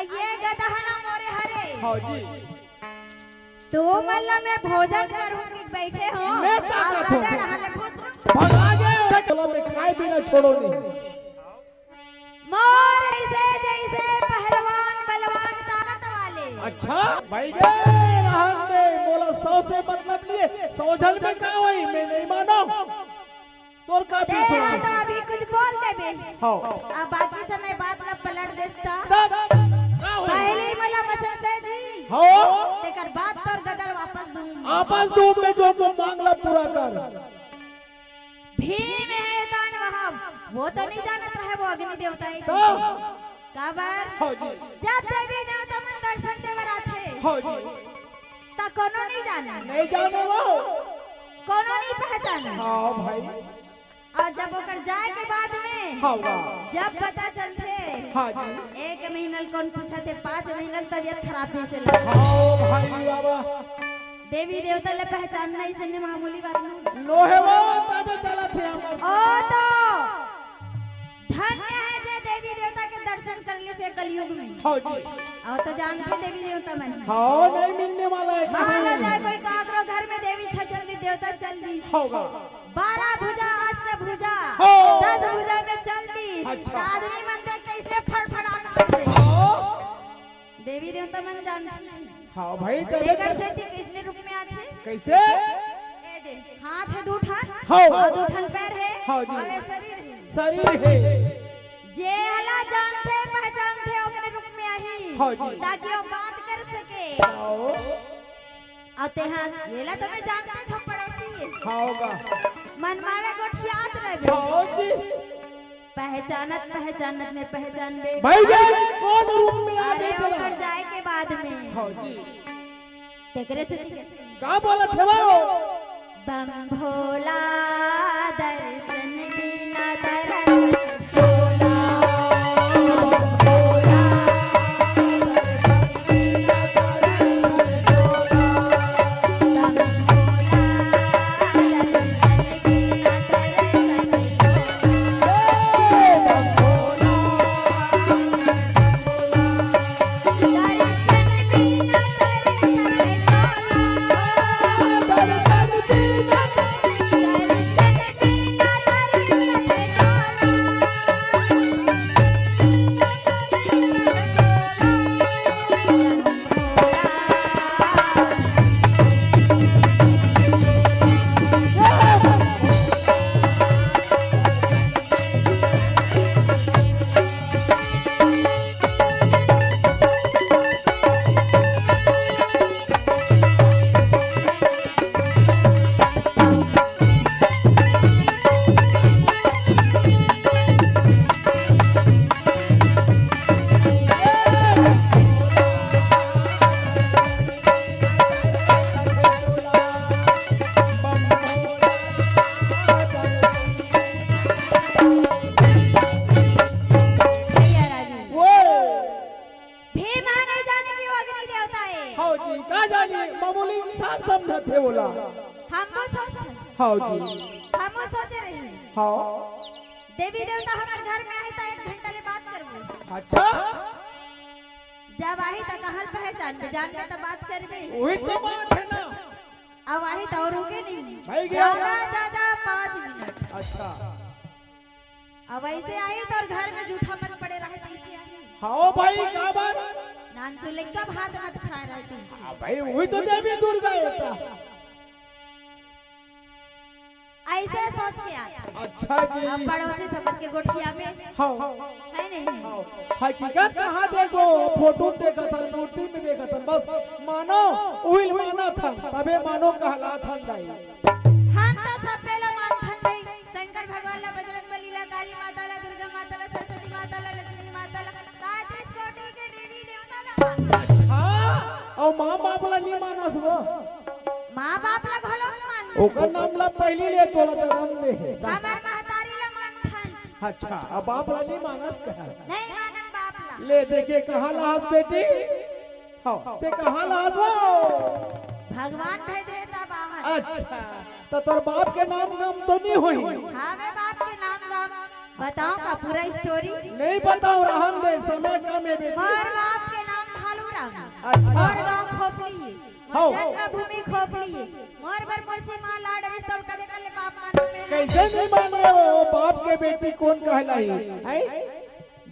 ये गदहा ना मोरे हरे। हाँ जी। तो मतलब मैं भोजन करूं कि बैठे हो? मैं का आप करथों? गदहा ले पूछ लो। भगा गए, चलो मैं खाए बिना छोड़ो नहीं। मोर ऐसे जैसे पहलवान बलवान ताकत वाले। अच्छा, भाई गे, रहन दे, मोला सौ से मतलब लिए, सौ झन में का होई, मैं नहीं मानो। तोर का तेरा विश्वास? तो अभी कुछ बोल देबे। हाँ। अब बाकी समय बात ला पलट देस्ता। तब का होई? पहले ही मोला वचन दे जी। हाँ। तेकर बाद तोर गदर वापस दूंगी। वापस दूं मैं जो, जो मांग ला पूरा कर। भीम हे दानव, वो तो नहीं जानत रहे वो अग्नि देवता हे। तो? काबर? हाँ जी। जब देवी देवता मन दर्शन देबर आथे, हाँ जी। त कोनो नहीं जाने। नहीं जाने वो। कोनो नहीं पहचाने। हाँ भाई। और जब ओकर जाए के बाद में, हाँ वाह। जब पता चलथे, हाँ जी। एक महीना ल कौन पूछा थे, पाँच महीना ल तबियत खराब जैसे लगे। हाँ भाई, वाह, वाह। देवी देवता ले पहचानना इसे मामूली बात नहीं। नो हे वो, तबे चलत हे हमर। ओ तो धन्य हे जे देवी देवता के दर्शन कर ले से कलयुग में। हाँ जी। और तो जानथे देवी देवता मन। हाँ, नहीं मिलने वाला है। मान लो जाए कोई काकरो घर में देवी छचल दी, देवता चल दी। होगा। बारह भुजा, अष्ट भुजा, हो। दस भुजा में चल दी। अच्छा। त आदमी मन देख के इसने फड़फड़ा के हो। देवी देवता मन जानथे। हाँ भाई, तबे तेकर तो। सेती कइसने रूप में आथे? कइसे? ए दे, हाथ हे दू ठन, हाँ। अउ दू ठन पैर हे, हाँ जी। अउ ए शरीर हे। शरीर हे। जे हला जानथे, पहचानथे, ओकरे रूप में आही, हाँ जी। ताकि वो बात कर सके। हाँ। अउ तेहा, येला तो मैं जानते छो पड़ोसी। हाँ होगा। मन मारे गोठियात रहे। हाँ जी। पहचानत पहचानत में पहचानबे। भाई जान कौन रूप में आ अरे गए तेरा? ओकर जाए के बाद में। हाँ जी। तेकरे से दिखे। का बोलत हे वो? बम भोला दर्शन बिना दरस भोला। भीम ह नहीं जाने कि वो अग्नि देवता हे। हाँ जी, का जाने, मामूली इंसान समझत हे ओला। हम वो सोच, हाँ जी। हम वो सोचे रही। हाँ। देवी देवता हमर घर में आही त एक घंटा ले बात करबो। अच्छा। जब आही त कहाँ पहचानबे, जानबे त बात करबे। वही तो बात है ना। अब आही त और रुके नहीं। भाई गया। ज्यादा, ज्यादा पाँच मिनट। अच्छा। अब ऐसे आही त घर में जूठा मत पड़े रहे, त ऐसे आही। हाँ भाई, का बात? नानचुन लइका भात मत खाए रहे, त ऐसे। हाँ भाई, वही तो देवी दुर्गा हे त। ऐसे सोच के आता। अच्छा जी। अब पड़ोसी समझ के गोठिया में। हाँ। है नहीं? हाँ। हकीकत कहाँ देखबो? फोटो में देखत हन, मूर्ति में देखत हन, बस मानो, उहिल मानत हन, तबे मानो कहलात हन दाई। हम तो सब बेला मानथन भाई, शंकर भगवान ला, बजरंग बली ला, काली माता ला, दुर्गा माता ला, सरस्वती माता ला, लक्ष्मी माता ला, तैंतीस कोटि के देवी देवता ला मानथन। हाँ, अउ माँ बाप ला नहीं मानस वो। माँ बाप ला घलो नहीं मानथन। ओकर नाम ला पहली ले तोला जन्म दे हे। हमर महतारी ला मानथन। अच्छा, अब बाप ला नहीं मानस का? नहीं मानन बाप ला। ले देखे कहाँ ला हस बेटी? हाँ, ते कहाँ ला आस वो? भगवान भेजे हे तब आहन। अच्छा, त तोर बाप के नाम गाम तो नहीं होही? हाँ, मैं बाप के नाम गाम। बताओ का पूरा story? नहीं बताओ, रहन दे, समय कम हे बेटी। मोर बाप अच्छा। मोर गाँव खोपली, मोर हौ। जन्मभूमि खोपली, मोर बर मौसी माँ ला डरिस त कदे कर ले बाप मानो में। कैसे नहीं मानो? बाप के बेटी कौन कहलाई? हैं?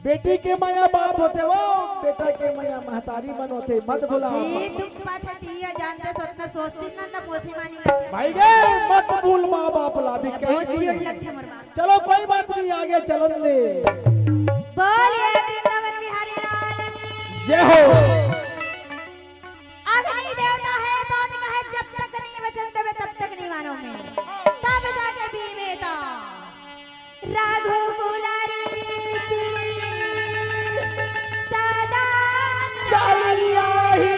बेटी के मया बाप होथे वो, बेटा के मया महतारी मन होथे, मत भुला। जी, दुख पाछे तिया जानते सतना सोचती नंद मौसी मानी लगथे। भाई गे, मत भूल माँ बाप ला भी बहुत कहीं चिड़ लगथे मोर बाप। चलो कोई बात नहीं, आगे चलन दे। बोलिए वृंदावन बिहारी लाल की। जय हो। अग्नि देवता हे तो कहे जब तक नहीं वचन देवे तब तक नहीं मानो में। तब जाके भीम हे तो रघुकुलारी की सदा चलिया ही।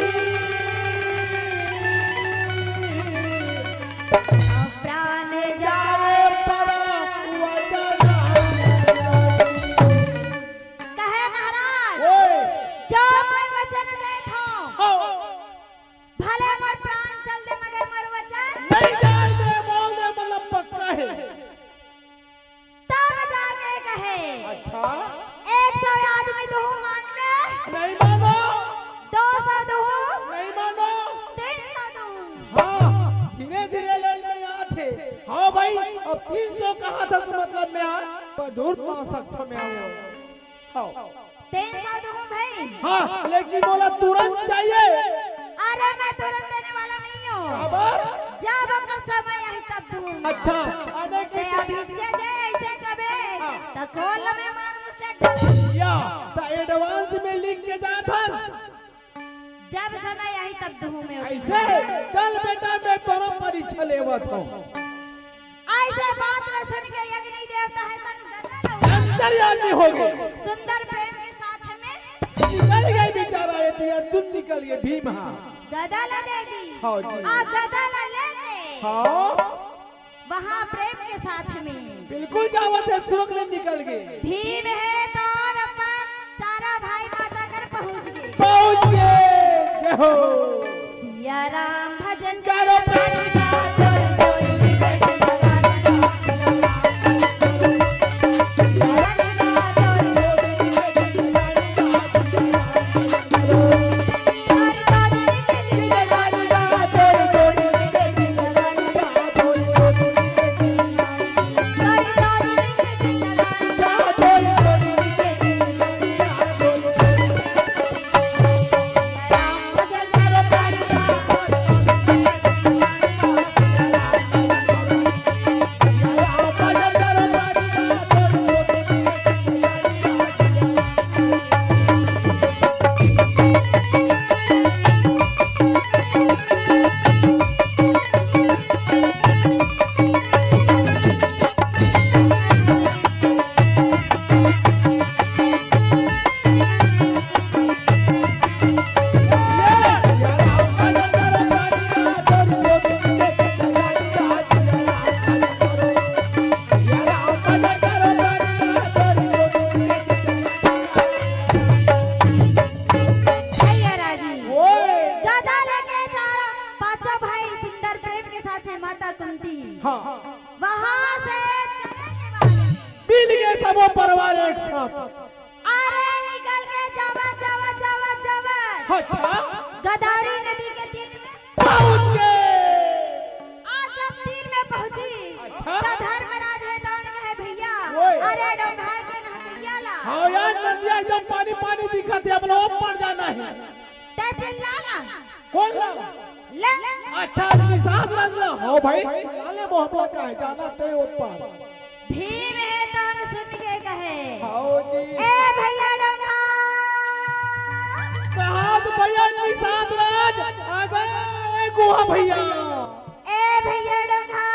प्राण जाए पर वचन। कहे महाराज, ओए। जो मैं वचन देत हूँ, हाँ। भले मोर प्राण चल दे मगर मोर वचन नहीं जाए दे, बोल दे, मतलब पक्का है। तब जाके कहे, अच्छा। एक सौ आदमी दुहूँ मान में, नहीं मानो। दो सौ दुहूँ, नहीं मानो। तीन सौ दुहूँ। हाँ, धीरे धीरे ले में आथे। हाँ भाई, अब तीन सौ कहा था तो मतलब में आ, तो जरूर पा सकथो में आओ। हाँ। तीन सौ दुहूँ भाई। हाँ, लेकिन मोला तुरंत चाहिए। अरे, मैं तुरंत देने वाला नहीं हूँ। काबर? जब अगर समय आही तब दूँ। अच्छा, आने के ते अभी से दे ऐसे कबे, हाँ। त कोल में मार मुझसे डर। या, त advance में लिख के जात हस। जब समय आही तब दूँ मैं। ऐसे? चल बेटा, मैं तोरो परीक्षा लेवत हूँ। ऐसे बात ला सुन के अग्नि देवता हे तन गदल हो। अंतर्यामी हो गए। सुंदर प्रेम के साथ में निकल गए बेचारा, ये अर्जुन निकल गए, भीम हा। गदा ला दे दी। हाँ जी। आ गदा ला लेके हाँ। वहाँ प्रेम के साथ में बिल्कुल जावत हे, सुरंग ले निकल गए। भीम हे तो अपन चारों भाई माता कर पहुँच गए। पहुँच गए। जय हो। सिया राम भजन करो प्राणी का। भैया राजी। ओए। गदा लेके चारों पांचों भाई सुंदर प्रेम के साथ में माता कुंती। हाँ। वहां से चले के बाद मिल गए सबो परिवार एक साथ। अरे निकल के जावत, जावत, जावत, जावत। अच्छा। गोदावरी नदी के तीर में पहुंच गए। आज जब तीर में पहुंची, अच्छा। तो धर्मराज हे दौड़ गए भैया। ओए। अरे डोंगहर के नहकैया ला। हाँ यार, नदिया एकदम पानी पानी दिखत हे, अब लोग पड़ जाना है। ते चिल्ला ना। कौन ला? ले। अच्छा, निषाद राज ला। हाँ भाई, चिल्ला ले, वो हमला का है, जाना ते ऊपर। भीम हे तोन सुन के कहे, हाओ जी। ए भैया डोंगहर। कहाँ से भैया निषाद राज? आ गए गुहा भैया। ए भैया डोंगहर।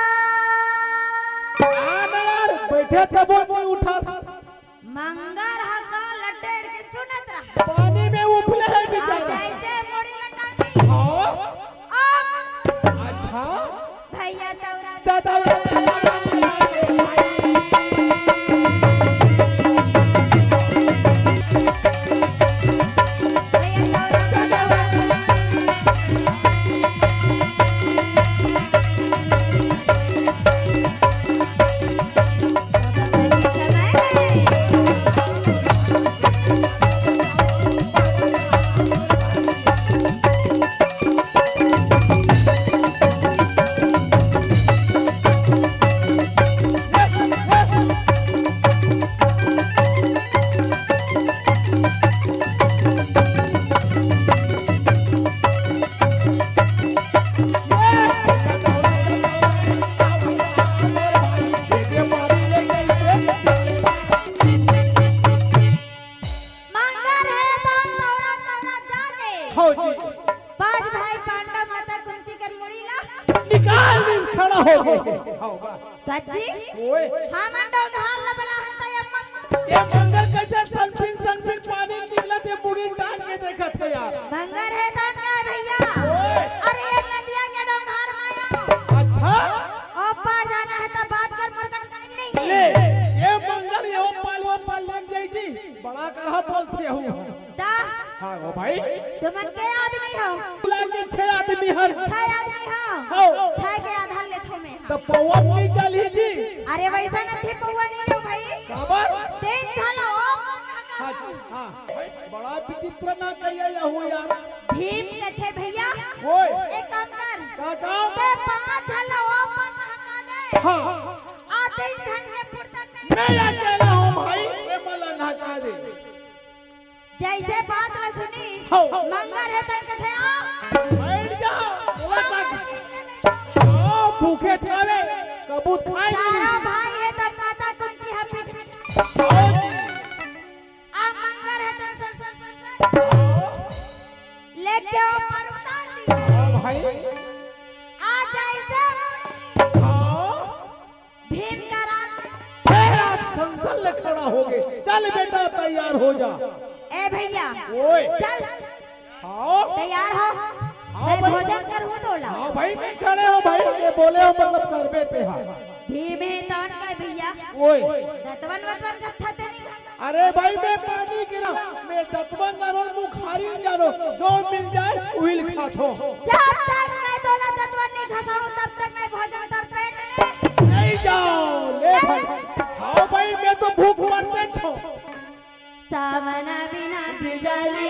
आ ना यार, बैठे तब नहीं उठा। मंगर ह का लटेड़ के सुनत रहा। पानी में उफले हे बेचारा। जैसे मुड़ी लटानी। हाँ। अब अच्छा। भैया दौरा। दादा। भैया दौरा। पांच भाई पांडव माता कुंती कर मुड़ी ला निकाल दिस, खड़ा हो गे। हव बा। कच्ची? ओए। हमन डोंगहार ला बलाहन त अम्मा। ये मंगर कइसे सनपिन सनपिन पानी निकलत हे, मुड़ी टांग के देखत हे यार। मंगर हे तोन का भइया? ओए। अरे ये नदिया के डोंगहार माया। अच्छा। ओ पार जाना हे त बात कर, मोर कन टाइम नहीं हे। ले, ये मंगर ये ओ पार, ओ पार लग जाई जी। बड़ा करहा बोलत हे हूँ। दा। हाँ, ओ भाई। तुमन के आदमी हव? बुला के छह आदमी हन। छह आदमी हव? हव। छह के आधा लेथों मैं। त पौवा नहीं चली जी। अरे वइसन अभी पौवा नहीं लेव भाई। काबर? तीन झन ओ पार हाँ, हाँ। बड़ा विचित्र ना कहिया या हो यार। भीम कथे भइया। ओए। एक काम कर। का काम? ते पांच झन ओ पार नहका दे। हाँ। आ तीन झन के फुर्सत नहीं। मैं अकेला हूँ भाई, ये मला नहका दे। जइसे बात ला सुनी, हव। मंगर हे तोन कथे आ। बैठ जा, बोला का? आओ, भूखे खावे, कबूत खाए नहीं। चारों भाई हे तोन माता कुंती ह पीठ। आओ जी। आ मंगर हे तोन सर, सर, सर, सर। लेके ओ पार उतार दी। आओ भाई। आ जइसे आओ। भीम का राज। फेर आप संसन ले खड़ा हो गे। चल बेटा, तैयार हो जा। ए भइया, ओए। चल। आओ। तैयार हो? आओ मैं भाई। भोजन करहूँ तोला। हाँ भाई, मैं खड़े हूँ भाई, ये बोले हो मतलब करबे ते हा। भीम हे तोन का भइया। ओए। दतवन वतवन का खते नहीं। अरे भाई, मैं पानी गिरा, मैं दतवन जानो, मुखारी जानो, जो मिल जाए, उहिल खाथो। जब तक मैं तोला दतवन नहीं घसाऊं, तब तक मैं भोजन तोर पेट में नहीं जाओ। ले भाई, हाँ भाई, मैं तो भूख मर जाथो। सावना बिना बिजली।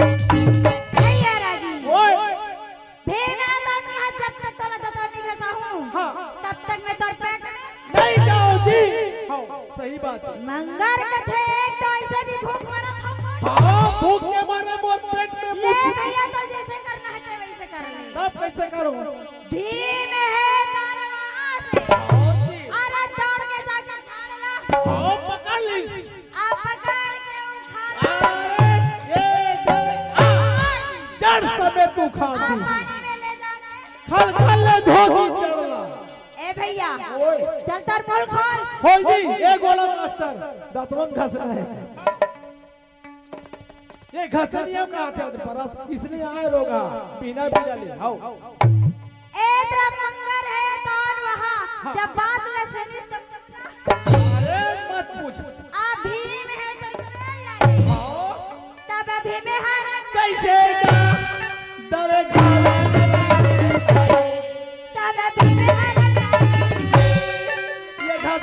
भैया राजी। ओए। भीम हे तोन कहा, जब तक तोला दतवन नहीं घसाहूँ, हाँ। तब तक मैं तोर पेट में नहीं जाओ जी। हाँ, सही बात हे। मंगर कथे, एक तो अइसे भी भूख मरत हूँ। हाँ, भूख के मारे मोर पेट में ले भूख। भैया, तो जइसे करना हे ते वइसे कर ले। तब कइसे करूँ? भीम हे तोन वहाँ से। हाँ जी। अरे दौड़ के जाके झाड़ ला। हाँ, पकड़ ली। आप पकड़ के उठा लो। अरे, ये, ये, आ, जड़ समेत उखाड़ दी। पानी में ले जाके खल खल ले धो दी चढ़ला। ए भैया, ओए। चल तोर पोल खोल। खोल दी, ए गोला मास्टर, दतवन घसना हे। ये घसनिया का हाथ है, परस इसने आए रोगा, बिना बिना ले, आओ। ए तरफ मंगर हे तोन वहाँ, हाँ। जब बात ले सुनिस तो अरे मत पूछ। आ भीम हे तो डर लगे। हाँ। तब भीम हे हर कइसे का? दरगाह। तब भीम हे हर ये घास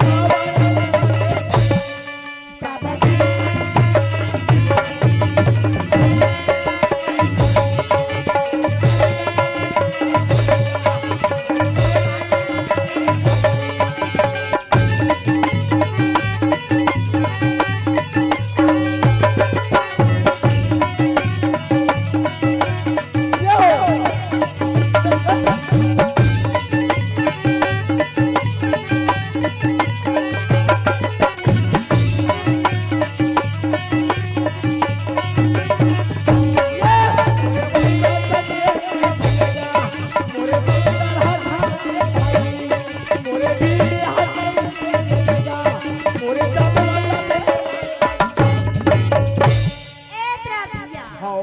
हाँ।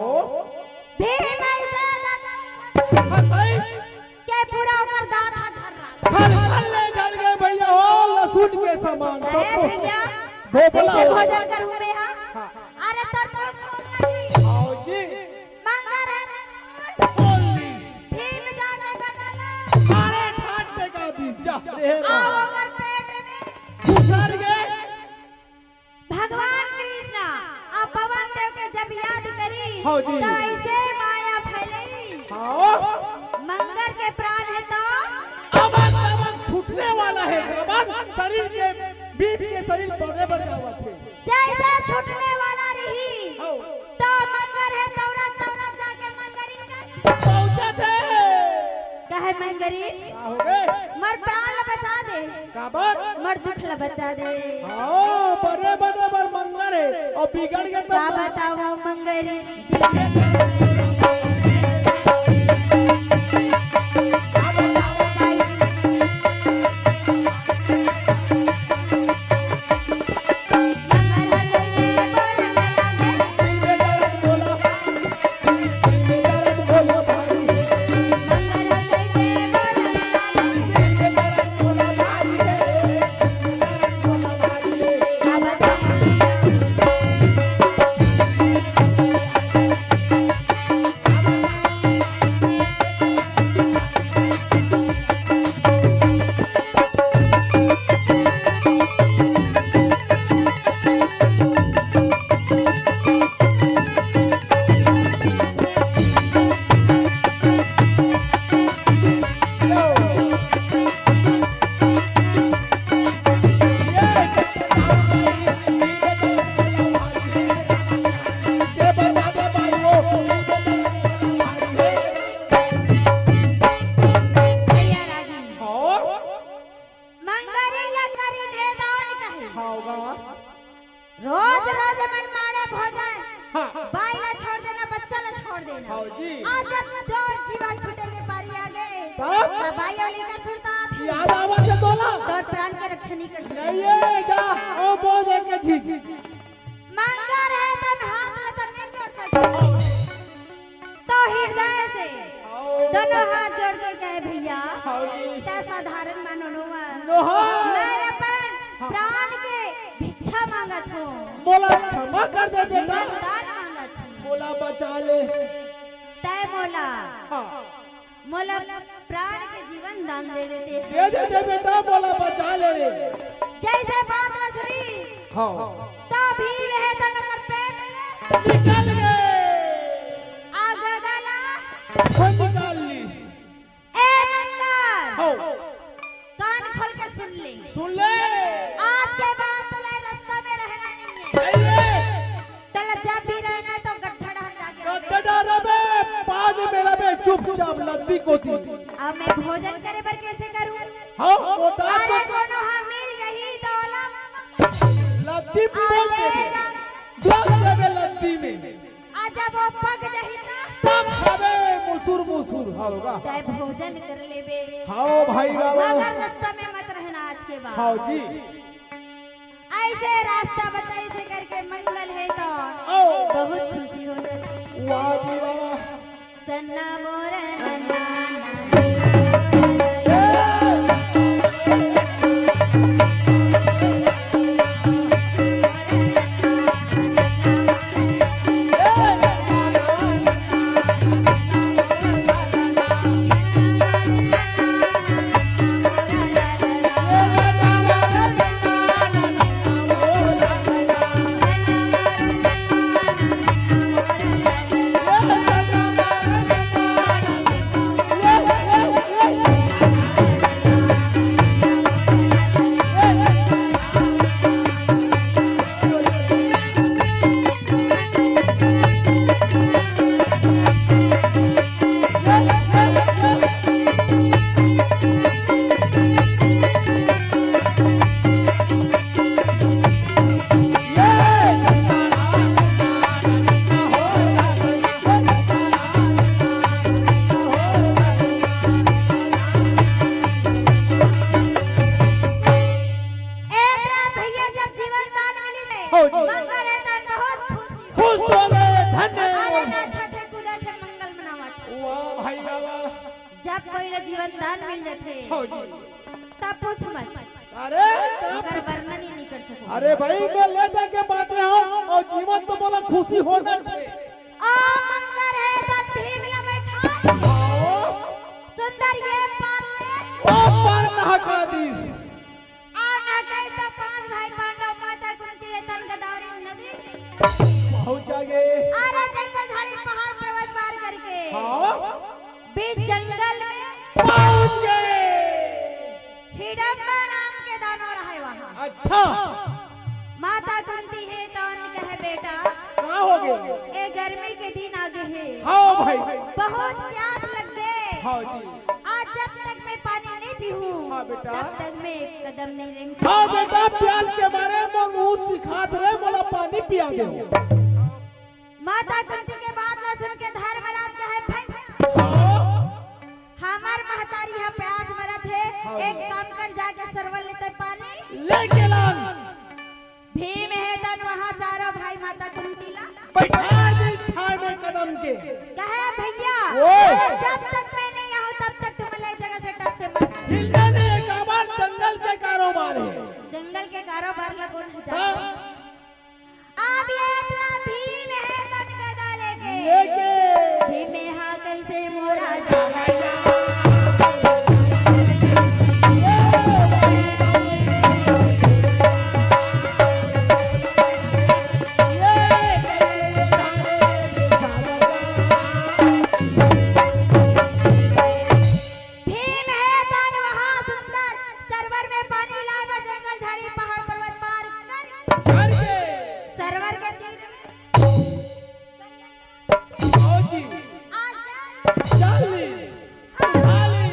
भीम ऐसे दादा हाँ, सही। के पूरा ओकर दांत ह झर्रा। खल खल ले जल गए भैया, हो लहसुन के समान। अरे भैया, धोबला कैसे हो। भोजन करूं मैं, हाँ? हाँ। अरे तोर पोल खोल ना जी। आओ जी। मंगर हे। खोल दी। भीम जाके गदला। अरे ठाट टेका दी, जा, रे आ रा। ओकर पेट में। घुसर गए। भगवान कृष्ण अउ पवन देव के जब याद करी, हाँ जी। त अइसे माया फैलई। हाँ। मंगर के प्राण हे त अमन अमन छूटने वाला हे, अमन शरीर के, भीम के शरीर बड़े बड़े जावत हे। जइसे छूटने वाला रही, हाँ। त मंगर हे तौरत तौरत जाके मंगरी पहुंचत हे। कहे मंगरी, का हो गे? मोर प्राण ल बचा दे। काबर? मोर दुख ल बचा दे। हाँ, बने बने बर मंगर हे, अउ बिगड़ गे त का मंगर। बतावंव मंगरी। मंगरी लकरी ले दौन कहे। हाँ, गा। रोज रोज मन माड़े भोजन। हाँ। बाई ला छोड़ देना, बच्चा ला छोड़ देना। हाँ जी। आज जब जोर जीवन छूटे के पारी आ गए, तब? तब बाई अउ लइका सुरता आथे। याद आवत हे तोला? तोर प्राण के रक्षा नहीं कर सकते। नहीं, ये जा, ओ बोल दे के जी। मंगर हे तन हाथ ला तन नहीं जोड़ सकते। तो हृदय से आओ। दोनों हाथ जोड़ के कहे, "भैया, आओ जी। तै साधारण मानो नोहा। नोहा। मैं अपन हाँ। प्राण के भिक्षा मांगत हूँ। मोला क्षमा कर दे बेटा। जीवन दान मांगत हूँ। मोला बचा ले। तै मोला हाँ। मोला प्राण के जीवन दान दे देते हैं।" दे देते बेटा, मोला बचा ले रे। जइसे बात ला सुनी, हाँ। तभी वह तन ओकर पेट ले निकल गए। आ गदला। कोई निकाल ली। ए मंगर। हाँ। कान खोल के सुन ले। सुन ले। आज के बाद तोला रस्ता में रहना नहीं है। सही है। तोला जब भी रहना है तो गड्ढा डहर जाके गड्ढा डहर में, बाद में रहबे चुपचाप लद्दी कोती। अब मैं भोजन करे बर कैसे करूं? हाँ, मोटा अरे तो कोनो हम मिल जाही तो ओला लद्दी में बोल देबे। बोल देबे लद्दी में। आ जब वो पक जाही त? तब खाबे मुसुर मुसुर, हाँ गा। तै भोजन कर लेबे। हाँ भाई बाबा। मगर रस्ता में मत रहना आज के बाद। हाँ जी। अइसे रस्ता बताइस हे करके मंगर हे त ओ। बहुत खुशी हो जाथे। वाह जी वाह। सन्ना मोर नन्ना जब कोई ला जीवन दान मिल जाथे, हाँ जी। तब पूछ मत। अरे, का ओकर पूछ? वर्णन ही नहीं कर सकूं। अरे भाई, मैं ले दे के बांचे हंव अउ जीवन तो मोला खुशी होना चाहिए। ओ मंगर हे तन भीम ला बैठा। हाँ। सुंदर ये पार ले। ओ पार नहका दीस। आ नहकाइस त पांच भाई पांडव माता कुंती हे तन गोदावरी नदी। पहुंच जागे। अरे जंगल झाड़ी पहाड़ पर्वत पार करके। हाँ। बीच जंगल में पहुंच गए। हिडम्बा नाम के दानव रहे वहां। अच्छा। माता कुंती हे तन कहे, "बेटा, का हो गे? ए गर्मी के दिन आगे हे। हाँ भाई। बहुत प्यास लग गे। हाँ जी। आज जब तक मैं पानी नहीं पीहूं, हाँ बेटा। तब तक मैं एक कदम नहीं रेंग सकूं।" हाँ बेटा, प्यास के मारे मोर मुंह सिखात रहे, मोला पानी पिया दे। माता कुंती के बात ला सुन के धर्मराज कहे, "भाई, हमर महतारी ह प्यास मरत हे, हाँ। एक काम कर, जाके सरवन ले तैं पानी लेके लान।" भीम हे तन वहां चारों भाई माता कुंती ला बैठा दे छाय में कदम के। कहे, "भैया, ओए। अरे जब तक मैं नहीं आऊं, तब तक तुम ले जगह से टस से मस।" हिलने नहीं, एक आवाज जंगल के कारोबार हे। जंगल के कारोबार ला कौन हटाए? हाँ। अब ये इतना भीम हे तन गदा लेके। लेके। भीम हा कैसे मोरा जाएगा। भीम हे तन वहां सुंदर सरवर में पानी लाए बर जंगल झाड़ी पहाड़ पर्वत पार कर करके। सरवर के तीर में आओ जी। आ जा। चाली। चाली।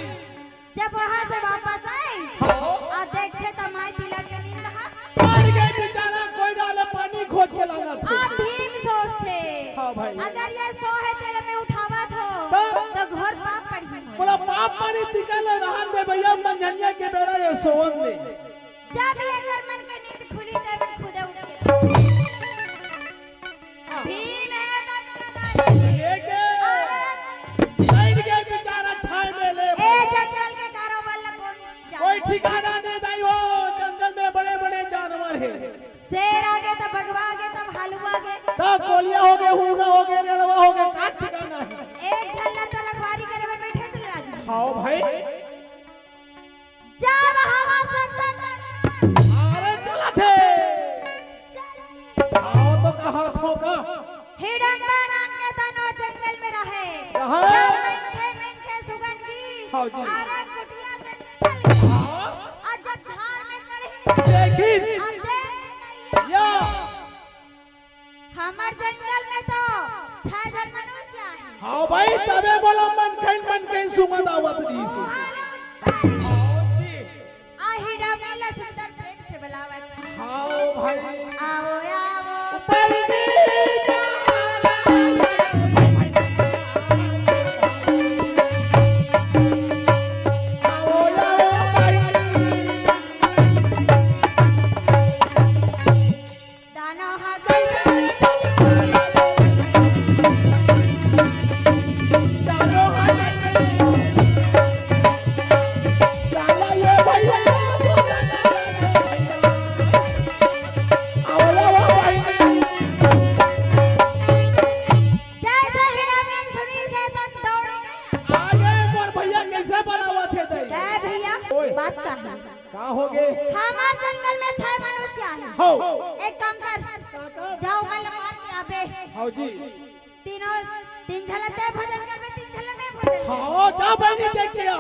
जब वहां से वापस आए, हाँ। आ देखथे त माई पिला के नींद हा। मर गे बेचारा, कोई डाले पानी खोज के लाना थे। आ भीम सोचथे, हाँ भाई। अगर ये सोहे तेला मैं उठावत हों, तब? तो घोर पाप पड़ही मोला। बोला पाप पड़ही तिका ले रहन दे भैया, मंझनिया के बेरा ये सोवन दे। जब ये कर मन के नींद खुली, तब मैं खुदे उठ के। भीम हे तन गदा लेके। लेके। अरे। बैठ गए बेचारा छाय में ले। ए जंगल के कारोबार ला कौन जाने? कोई ठिकाना नहीं दाई हो, जंगल में बड़े-बड़े जानवर हे। शेर आगे त बघवा आगे त भालू आगे। त कोलिया होगे, हुरगा होगे, रेड़वा होगे, का ठिकाना हे? एक झन ला त रखवारी करे बर बैठे चले लागी। हाँ भाई। जब हवा सर सर सर। अरे चलत हे। आओ तो कहा थो का? हिडम्बा नाम के दानव जंगल में रहे। रहे। जब मनखे, मनखे सुगन की हाँ जी। अरे कुटिया से निकल गई। हाँ। और जब झाड़ में चढ़ी। देखी। अब देख के कहिए। या। हमर जंगल में तो छह झन मनुष्य आहे। हाँ भाई, तबे बोला मन खैन, मन खैन सुंगत आवत रहिस। आ हिडम्बा ला सुंदर प्रेम से बुलावत। हाँ भाई। आओ, आओ। आओ, आओ भाई। दाना हा जैसे दाना हा जैसे। चला ये भैया। आवला वा भाई। जैसे हिरन सुनी से तन दौड़ गए। आगे मोर भैया कैसे बनावत हे तै? ए भैया, ओए। बात का है? का हो गे? हमार जंगल में छह मनुष्य आहे। हो। एक काम कर, का कर? जाओ, मैं मार के आबे। हाँ जी। तीनों, तीन झलक ते भोजन करबे, तीन झलक मैं भोजन करबे। हाँ, जा बहिनी देख के आ।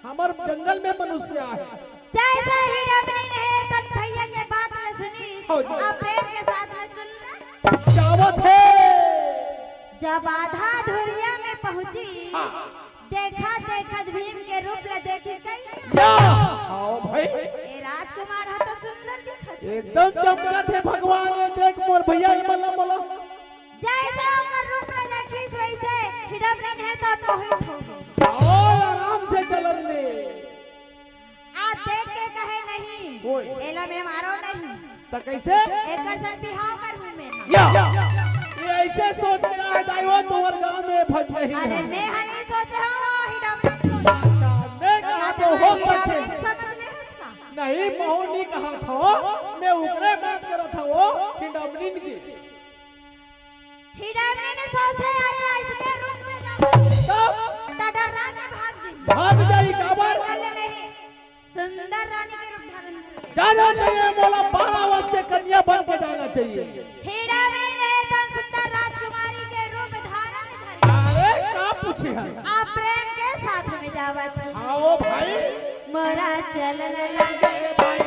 हमार जंगल में मनुष्य आहे। जैसे ही डबरी ने तन भैया के बात ल सुनी, हाँ जी। और प्रेम के साथ में सुन ले। जावत हे। जब आधा धुरिया में पहुंची, हाँ। देखत देखत भीम के रूप ल देखी कई। या! आओ भाई। ए राजकुमार ह तो सुंदर दिखत। एकदम चमकत हे भगवान, ये देख मोर भैया, ई मला, मला। जैसे ओकर रूप ल देखिस वैसे हिरन हे तो मोहित हो गे। आओ आराम से चलन दे। आ देख के कहे नहीं, ओए। एला मैं मारो नहीं। त कैसे? एकर संग बिहाव करहूं मैं। या। ये ऐसे सोच के आए दाई हो तोर गांव में भज नहीं अरे है। मैं हा नहीं सोचे हो, ही डबरी सोचे। महूं नी कहत हंव, मैं ओकरे बात करत हंव, हिडमनिन के। हिडमनिन सोचथे, अरे, अइसने रूप में जाबो, तब? त डर्रा के भाग जाही। भाग जाही, काबर? कर ले नहीं। सुंदर रानी के रूप धारण कर ले। जाना चाहिए, मोला बारह वर्ष के कन्या बन के जाना चाहिए। हिडमनिन हे त सुंदर राजकुमारी के रूप धारण कर ले। अरे, का पूछे हे? आप प्रेम के साथ में जावत हे। हाँ, ओ भाई। मोरा चलन लगे भाई।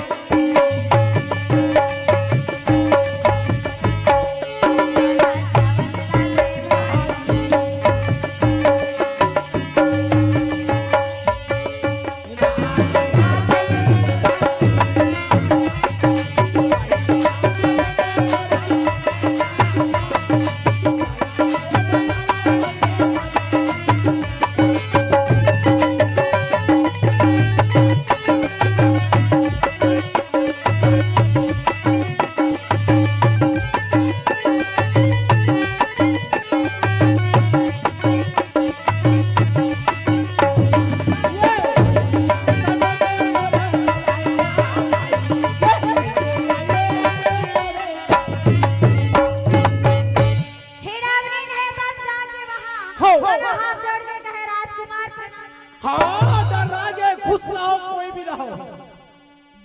हिडमनिन हे तब जाके वहाँ हो। अपन हाथ जोड़ के कहे, "राजकुमार प्रणाम।" हाँ, डर्रा के खुश रहो, कोई भी रहो।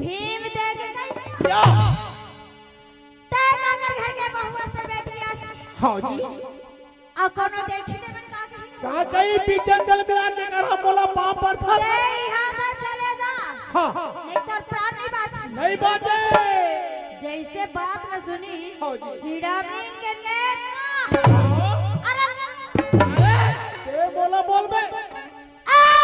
भीम देख के कही, क्या? "तैं काकर घर के बहुआ से बेटी आस?" हाँ जी। अउ कोनो देखी ते मन का कही? का कही, बीच जंगल में आके कर हम मोला पाँव परथस। "तैं यहाँ से चले जा।" हाँ। "नहीं तोर प्राण नहीं बाँची।" नहीं बाँचे। जइसे बात ल सुनिस, हाँ जी। हिडमनिन के नेत मा। हाँ। अरे। अरे, तैं मोला बोलबे। ए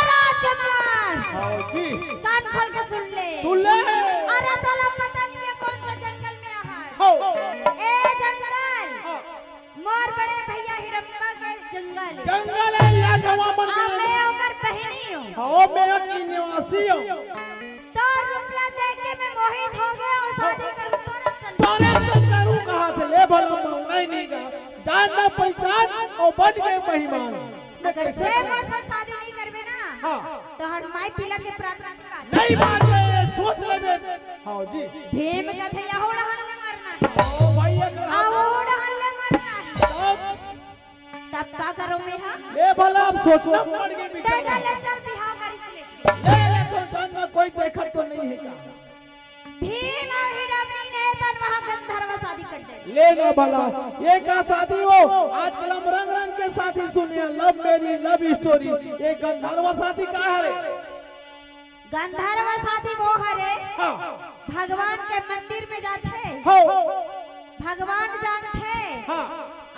राजकुमार! हाँ जी। कान खोल के सुन ले। सुन ले। अरे तोला पता नहीं हे कौन सा जंगल में आए हस। हो। ए जंगल। हाँ। मोर बड़े भैया हिडम्बा के जंगल हे। जंगल हे, या गवा मन के। हाँ, मैं ओकर बहिनी हूँ। हाँ, मैं एक निवासी हूँ। तोर रूप ला देख के मैं मोहित हो गया हूँ, शादी करूँ, तोरे से। तोरे से करूँ कहाँ से? ले भला मंगना ही नहीं गा। जान ना पहचान अउ बन गए मेहमान। मैं अगर कैसे तैं करूँ? मोर से शादी नहीं करबे ना, हाँ। त हर माई पीला के प्राण नहीं बाँचे। नहीं बाँचे, सोच लेबे। हाँ जी। भीम कथे, "यहू डहन ले मरना हे। ओ भाई, अगर आ, हम वो डहन ले मरना हे।" तब? तब का करों मैं, हाँ? ले भला, अब सोचना पड़ गया, तैं का ले चल बिहाव करी चले। ले, ले, तो जान ना, कोई देखत तो नहीं हे का? भीम अउ हिडमनी ने तन वहाँ गंधर्व शादी कर दे। ले ना भला, ये का शादी हो? आजकल हम रंग रंग के शादी सुने हैं, love marriage, love story। ये गंधर्व शादी का हरे? गंधर्व शादी वो हरे, हाँ। भगवान के मंदिर में जाथे, हो। भगवान जानथे, हाँ।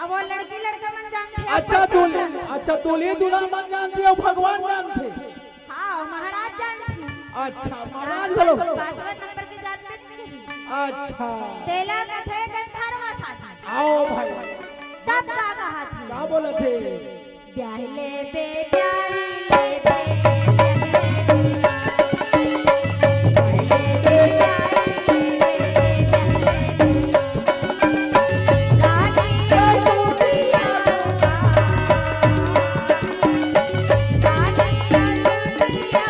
अब वो लड़की लड़का मन जानथे, अच्छा, अपन दूल्हे, जानथे। अच्छा, दूल्हे दूल्हा मन जानथे अउ भगवान जानथे। हाँ, महाराज जानथे। अच्छा, महाराज बोलो। पांचवा नंबर के जानबे नहीं करी। अच्छा। तेला कथे गंधर्व शादी। आओ भाई। तब का कहा थी? का बोला थे? ब्याह लेबे, ब्याह लेबे, ब्याह लेबे, ब्याह लेबे, ब्याह लेबे। रानी ओ चुटिया, रानी ओ चुटिया।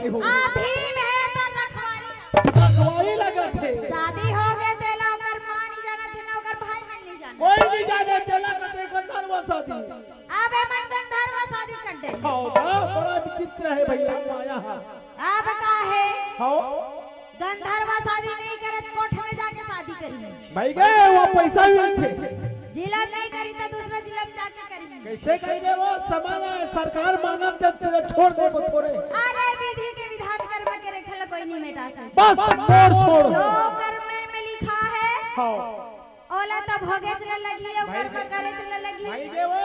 हो। अभी में तो रखवारी। रखवारी लगत हे। शादी हो गए, तेला ओकर माँ नहीं जानत हे, ना ओकर भाई मन नहीं जानत। कोई नहीं जाने, तेला कथे गंधर्व शादी। अब एमन गंधर्व शादी कर दे। हाँ, बड़ा, बड़ा विचित्र हे भैया, माया हे। अब का हे? हाँ। गंधर्व शादी नहीं करत, कोर्ट में जाके शादी करी। भाई गए, वो पैसा भी थे। जिला में नहीं करी तो दूसरा जिला में जाके करी। कैसे करेंगे वो? समाज हे, सरकार मानत हे, छोड़ दे वो थोड़े। अरे विधि के विधान कर्म के रेखा ल कोई नहीं मेटा सकता। बस, छोड़, छोड़। जो कर्म में लिखा हे, हाँ। ओला तो भोगेच ल लगही, अउ भाई कर्म करेच ल लगही। भाई गए वो,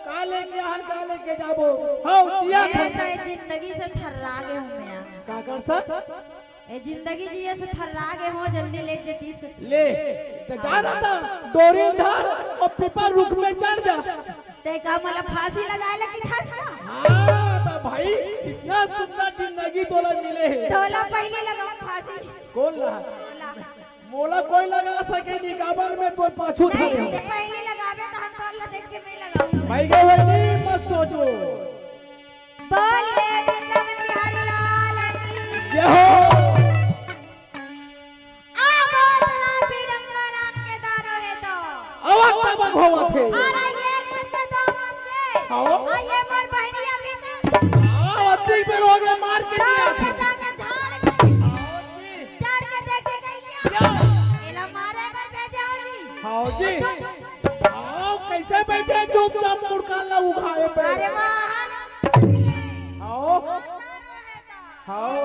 का लेके आहन, का लेके जाबो? हाँ, जिया ये था। तो ये जिंदगी से थर्रा गए हूँ मैं। का कर सर? ए जिंदगी जिए से थर्रा गे हो, जल्दी लेके जतीस के। ले, तो जा ना ता, डोरी धर अउ पीपर रुख में चढ़ जा। ते का मोला फांसी लगाए लगी थस का? हाँ, तो भाई, इतना सुंदर जिंदगी तोला मिले हे। तोला पहली लगा फांसी। कौन ला? तोला। मोला कोई लगा सके नहीं, काबर में तोर पाछू नहीं, धरे हो। ते पहली लगाबे तो हम तोला देख के मैं लगाऊं। भाई गए भाई नहीं, मत सोचो। बोलिए वृंदावन बिहारी लाल की। जय हो। आ बात राम विडम्बना के दानो हे तो। अवक तबक होवत हे। अरे एक बच्चे दो बच्चे। आओ। आ ये मोर बहनिया भी तो। आओ, अतिक बेर हो गए, मार के तो दिया। के जाके झाड़ के। आओ जी। झाड़ के देख के गई क्या? क्या? एला मारे बर भेजे हो जी। आओ जी। आओ, कैसे बैठे चुपचाप मुड़का ला उघारे पे? अरे वाह। आओ। आओ।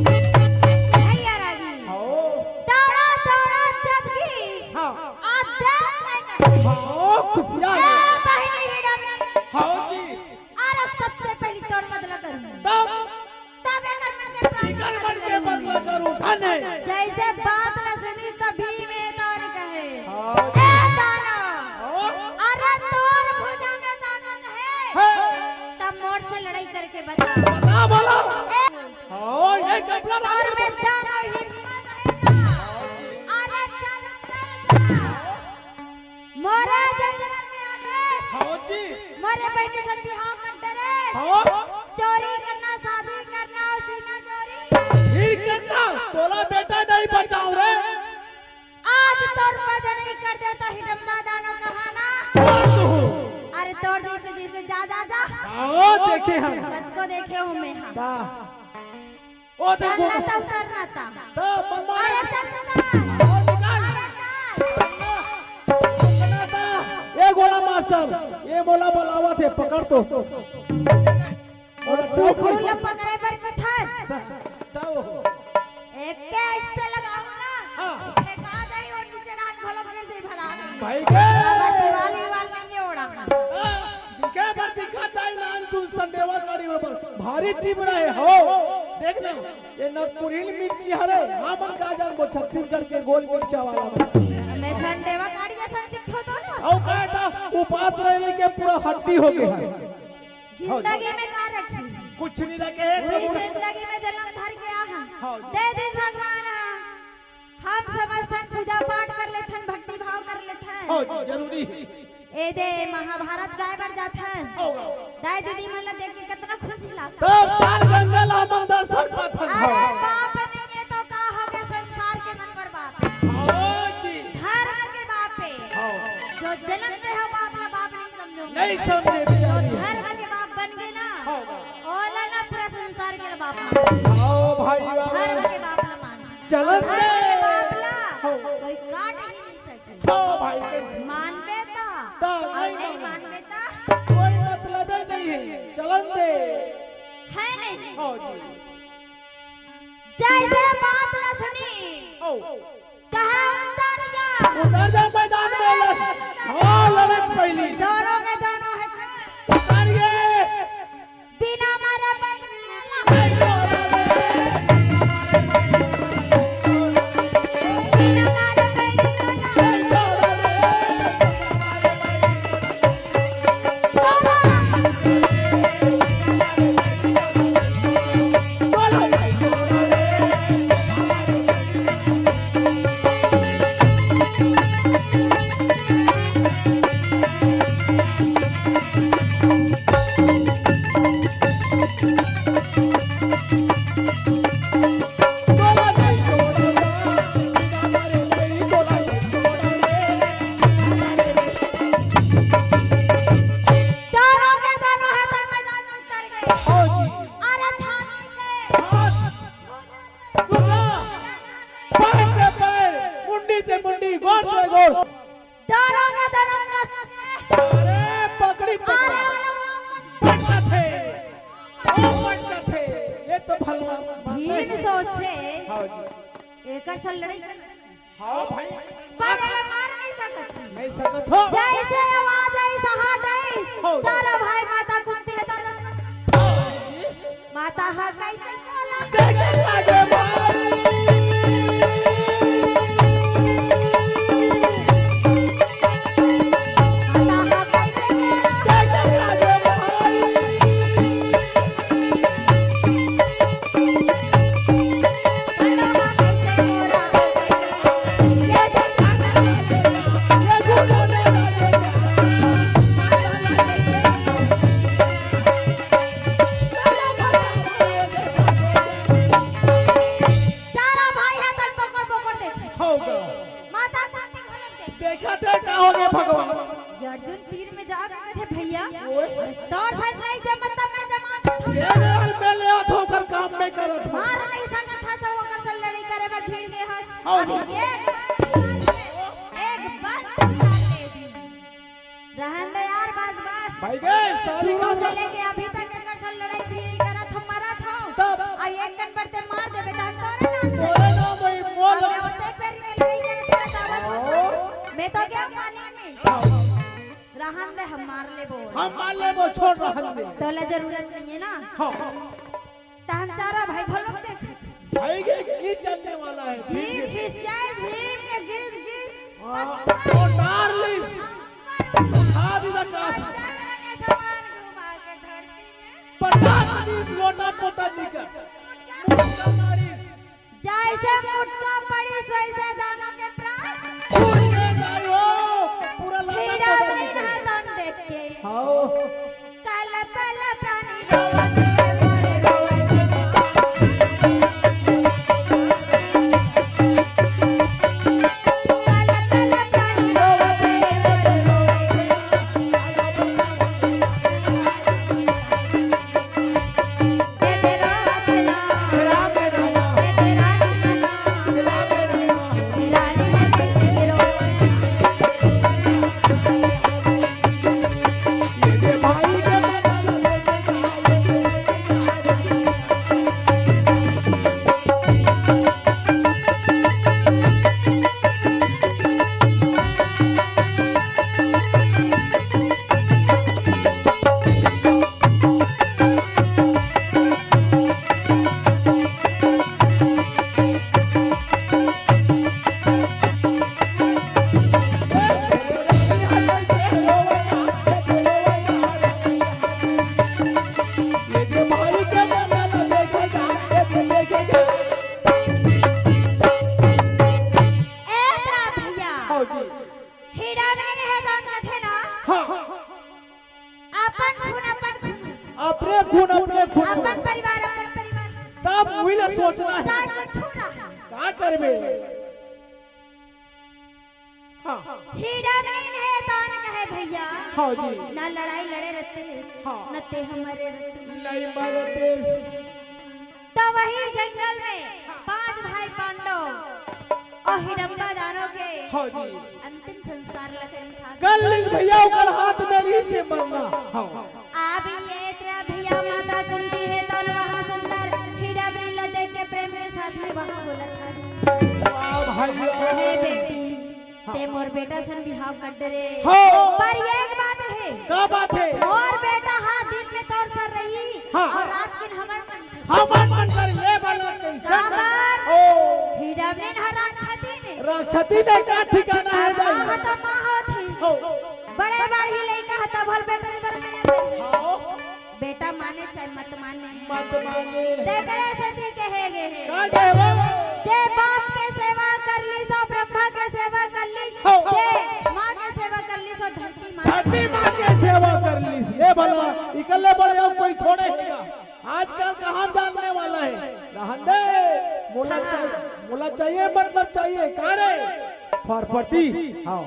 भैया रागी। हाँ। दौड़ा, दौड़ा जब भी हाँ। आध्यात्म में कहे। हाँ, खुशियाँ ए है। बहिनी हिडम। हाँ जी। अरे सबसे पहली तोर बदला करूँ। तब? तब एकर मन के प्रार्थना एकर मन के करूँ। बदला करूँ, धन है। जैसे बात ला सुनी तभी में तोर कहे। हाँ। ए दानव। हाँ। अरे तोर भुजा में ताकत है। है। तब मोर से लड़ाई करके बता। बता बोलो। ए हाँ, ये कपड़ा और डाल। में दम और हिम्मत है ना? अरे चल उतर जा। मोरे जंगल में आगे। हाँ जी। मोरे बहनी से बिहाव कर डरे। हाँ। चोरी करना, शादी करना और सीना चोरी। फिर करना, तोला बेटा नहीं बचाओ रे। आज तोर मजा नहीं कर देता हिडम्बा दानो कहाना। कौन तू? अरे तोर जैसे जैसे जा, जा, जा। आओ देखे हम। कतको देखे हूँ मैं, हाँ। वाह। ओ देखो। चलना था, उतरना था। तो मनमानी। अरे चल उतर। ओ निकाल। अरे चल। ए गोला मास्टर, ये मोला बुलावत हे, पकड़ तो। और सुखरू ला पकड़े बर कथस। तब। एक के ऐसे लगाओ ना। हाँ। फेंका जाई और नीचे डाल भलो गिर जाई भला। भाई के। अब दीवाल वीवाल नहीं है ओड़ा। हाँ, के बर दिखा ताई लान तू संडेवा गाड़ी ऊपर भारी तीव्र है हो। देख ना, ये नगपुरील मिर्ची हरे, हमन का जानबो छत्तीसगढ़ के गोल मिर्चा वाला। मैं संडेवा गाड़ी जैसा दिखो तो ना। और कहा था, उपास रह रह के पूरा हड्डी हो गया है। जिंदगी में का रखी? कुछ नहीं रखे है, पूरी तो जिंदगी में जलम धर के आ हम। हाँ। दे दीस भगवान हा। हम समझथन पूजा पाठ कर लेथन, भक्ति भाव कर लेथन। हाँ, जरूरी है। ए दे महाभारत गाय बर जाथन। हाँ, हाँ। दाई दीदी मन ला देख के कितना खुशी लागथे। तो चार गंगा ला मन दर्शन पाथन। अरे हाँ। बाप नहीं है तो का हो गए, संसार के मन पर बाप है। हाँ जी। धर्म के बाप है। हाँ। जो जलम दे हो बाप ला बाप नहीं समझो। नहीं समझे तो बेचारी। धर्म के बाप बन गए ना। हाँ। ओला ना पूरा संसार के बाप मान। आओ भाई, आओ। धर्म के बाप ला मान। चलो धर्म के बाप ला हो। कोई काट ही नहीं सके। आओ भाई, कैसे? मानबे ता, ता, और नहीं नहीं मानबे ता। कोई मतलबे नहीं है। चलो दे। है नहीं। हाँ जी। जैसे बात न सुनी। ओ। कहा उतर जा। उतर जा मैदान में लड़। हाँ, लड़क पहली। दोनों के दोनों है। अरे। बिना मारे बैरी दोनों के दोनों है तो मैदान में उतर गए। हाँ जी। अरे छाती से। हाँ। सुना। पैर से पैर, मुंडी से मुंडी, गोड़ से गोड़। दोनों के दोनों कस के। अरे पकड़ी पकड़ा। अरे वाला वो पटकथे। ओ पटकथे। ये तो भला बात भीम नहीं। सोचथे। हाँ जी। एकर से लड़ाई कर। हाँ भाई। पर एला मार नहीं सकत। नहीं सकत हो। जैसे आवाज आई, सहाट आई, हो। तारा भाई माता कुंती है, तारा माता हा कैसे बोला? कैसे लागे भाई? माता हा कैसे बोला? कैसे लागे भाई? तारा भाई हा तन पकड़ पकड़ देखे। हो गा। माता कुंती घलक देखे। देखा थे का हो गया भगवान। अर्जुन तीर में जाके कथे, "भैया, ओए। तोर साथ नहीं जमत त मैं जमा देत हूँ।" ये रहल मैं ले आत हूँ, ओकर काम मैं करत हूँ। मार नहीं सकत हा तो ओकर से लड़ाई करे बर भिड़ गे हा। हाँ। अब एक बार, एक बार तो मार दे दी। रहन दे यार, बस, बस। भाई गए, सारी शुरू काम से लेके अभी तक एकर से लड़ाई भिड़ई करत हूँ, मरत हूँ। तब? अब एक कन पर ते मार देबे त हम तोरे नाम ले। तोरे नाम भाई, मोल। अब मैं ओते बेरी के लड़ाई करत हूँ, दावत हूँ। ओ। मैं तो गया पानी में। हाँ। रहन दे, हम मार लेबो। हम मार लेबो, छोड़ रहन दे। तोला जरूरत नहीं है ना? हाँ। त हम चारों भाई घलोक देख। भाई के गीत चलने वाला है, जी, भीम के। खिसियाइस भीम के गीत, गीत। हाँ, पत्थर। ओ डार्लिंग। हाँ, दीदा का। चक्र के समान घुमा के धरती में। पचास दिन लोटा पोटा निकल। मुटका मारिस। जैसे मुटका पड़िस, वैसे दानव के प्राण छूट गए दाई हो, पूरा लंबा हीरा पकड़ मीन लिया। है तन देख के। हाँ। कल पल प्राणी रोवत हे, मोरे रोवत हे। कल पल प्राणी रोवत हे, मोरे रोवत हे। ए, तेरा भैया। हाँ जी। हीरा में नहीं है, कौन कथे ना? हाँ। अपन खून, अपन खून। अपने खून, अपने खून। अपन परिवार, अपन परिवार। तब वही ला सोचना है। का कुछ हो रहा? का करबे? हाँ। हीरा में नहीं है, कौन कहे भैया? हाँ जी। ना लड़ाई लड़े रहते, हाँ। न ते हमरे रहते। नहीं मरते। तो वही जंगल में पांच भाई पांडव और हिडम्बा दानव के हाँ जी। अंतिम संस्कार ला करी साथ। कर लीस भैया, ओकर हाथ में रही से मरना। हाँ। अब ये तेरा भैया ए, मोर बेटा सन बिहाव कर दे रे। हो। पर एक बात हे। का बात हे? मोर बेटा हा दिन में तोर सर रही हाँ। अउ रात दिन हमर मन से। हमर मन कर ले वाला कइसे? काबर? ओ। हिडमनिन हा राक्षसी ने। राक्षसी ने का ठिकाना हे दाई? हा त माँ होत हे। हो। बड़े बाढ़ी लइका हा त भल बेटा जी बर मया करी। हो। बेटा माने चाहे मत माने। मत माने। तेकरे सेती कहे गे हे। का कहे वो? जे बाप के सेवा कर ली सो ब्रह्मा के सेवा कर ली, हो। जे माँ के सेवा कर ली सो धरती माँ। धरती माँ के सेवा कर ली। ए भला, इकल्ले बड़े अउ कोई थोड़े हे। आजकल कहाँ जानने वाला हे? रहन दे। मोला हाँ। चाहिए, मोला चाहिए मतलब चाहिए। का रे? फरफटी। हाँ।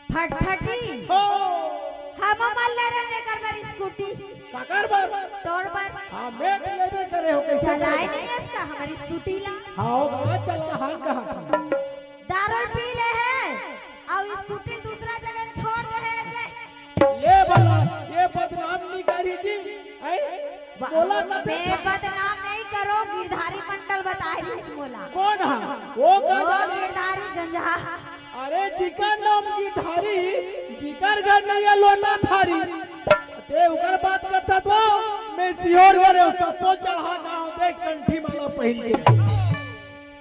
फटफटी। हो। हम मन ले रहने कर बर स्कूटी। काकर बर? तोर बर। हाँ, मैं तो लेबे करे हो, कइसे चलाए करे? नहीं इसका हमर स्कूटी ला। हाँ, हो गा, चला, हाँ, कहा था। दारू पी ले हे, अउ स्कूटी दूसरा जगह छोड़ दे हे, ले। ये भला, ये बदनाम नहीं करी जी, हैं? वा-, बोला करते मैं था। बदनाम नहीं करो, गिरधारी मंडल बताए रहिस मोला। कौन हा? वो वो गंजा गिरधारी गंजा। अरे जिकर नाम गिरधारी, जिकर घर नहीं है लोटा थारी। ते उकर बात करता तो मैं सिहोर करे उसका तो चढ़ा गाँव देख कंठी माला पहन के।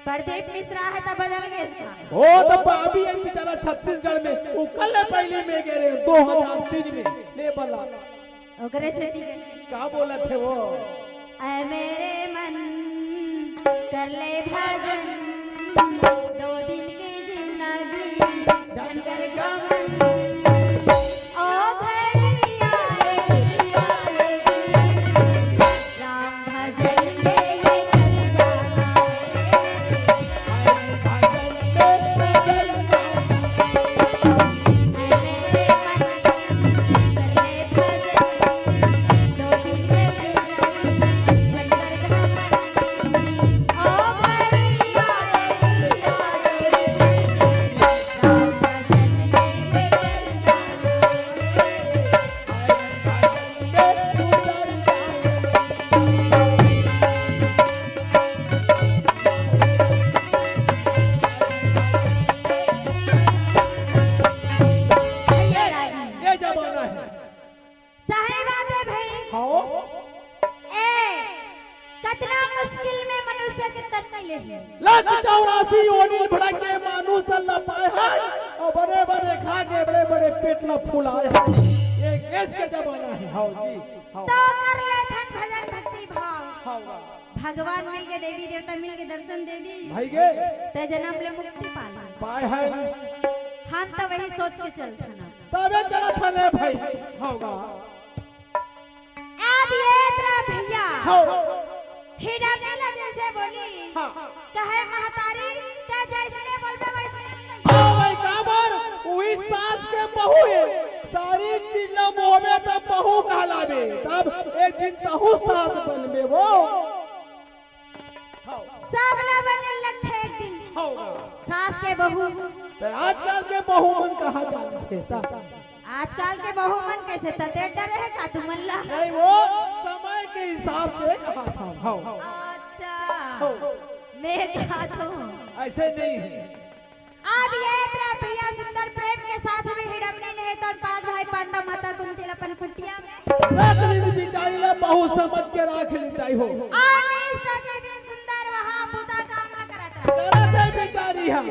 प्रदीप मिश्रा हे त बदल गे इसका। वो तो अभी एक बेचारा छत्तीसगढ़ में उकल्ले पहली में गे रहे दो हज़ार तीन में। ले भला। ओकरे सेती के का बोलत हे वो? ऐ मेरे मन कर ले भजन, दो दिन की जिंदगी झन कर गमन। ओ घड़ी आए, राम भजन में ये कर जाना। ये जमाना है। सही बात है भाई। हाँ। ए, कतना मुश्किल में मनुष्य के तन मिले हे। लाख चौरासी योनि भटक के मानुष तन ला पाए हे, अउ बड़े बड़े खा के बड़े बड़े पेट ला फुलाए हे। ये केस के जमाना है। हाँ जी, हाँ। तो कर ले धन भजन भक्ति भाव। हाँ। भगवान मिल के, देवी देवता मिल के दर्शन दे दी। भाई गे। ते जन्म ले मुक्ति पा ले। पाए हे। हम तो वही सोच के चलथन। तबे चलत हन रे भाई। हाँ गा। अब ये तेरा भैया। हाँ। हिडमनी ला जैसे बोली। हाँ। कहे महतारी, ते जैसने बोलबे वैसने हम नहीं। हाँ भाई, काबर? वही सास के बहू है। सारी चीज ला मोहबे त बहू कहलाबे। तब एक दिन तहू सास बनबे वो। हाँ। सब ला बने लगथे एक दिन। हाँ। सास के बहू। त आजकल के बहू मन कहाँ जानथे? त आजकल के बहू मन कैसे तते डरे हे का तुमन ला? नहीं, वो समय के हिसाब से कहा था। हाँ। अच्छा। हाँ। मैं कहा तो। ऐसे नहीं है। अब ये तेरा भैया सुंदर प्रेम के साथ में हिडमनी नहीं तो पांच भाई पांडव माता कुंती ला अपन कुटिया में। राख ली बिचारी ला, बहुत समझ के राख ली ताई हो। और मैं प्रतिदिन सुंदर वहाँ बूता काम ला करत रहा। करत है बिचारी हा।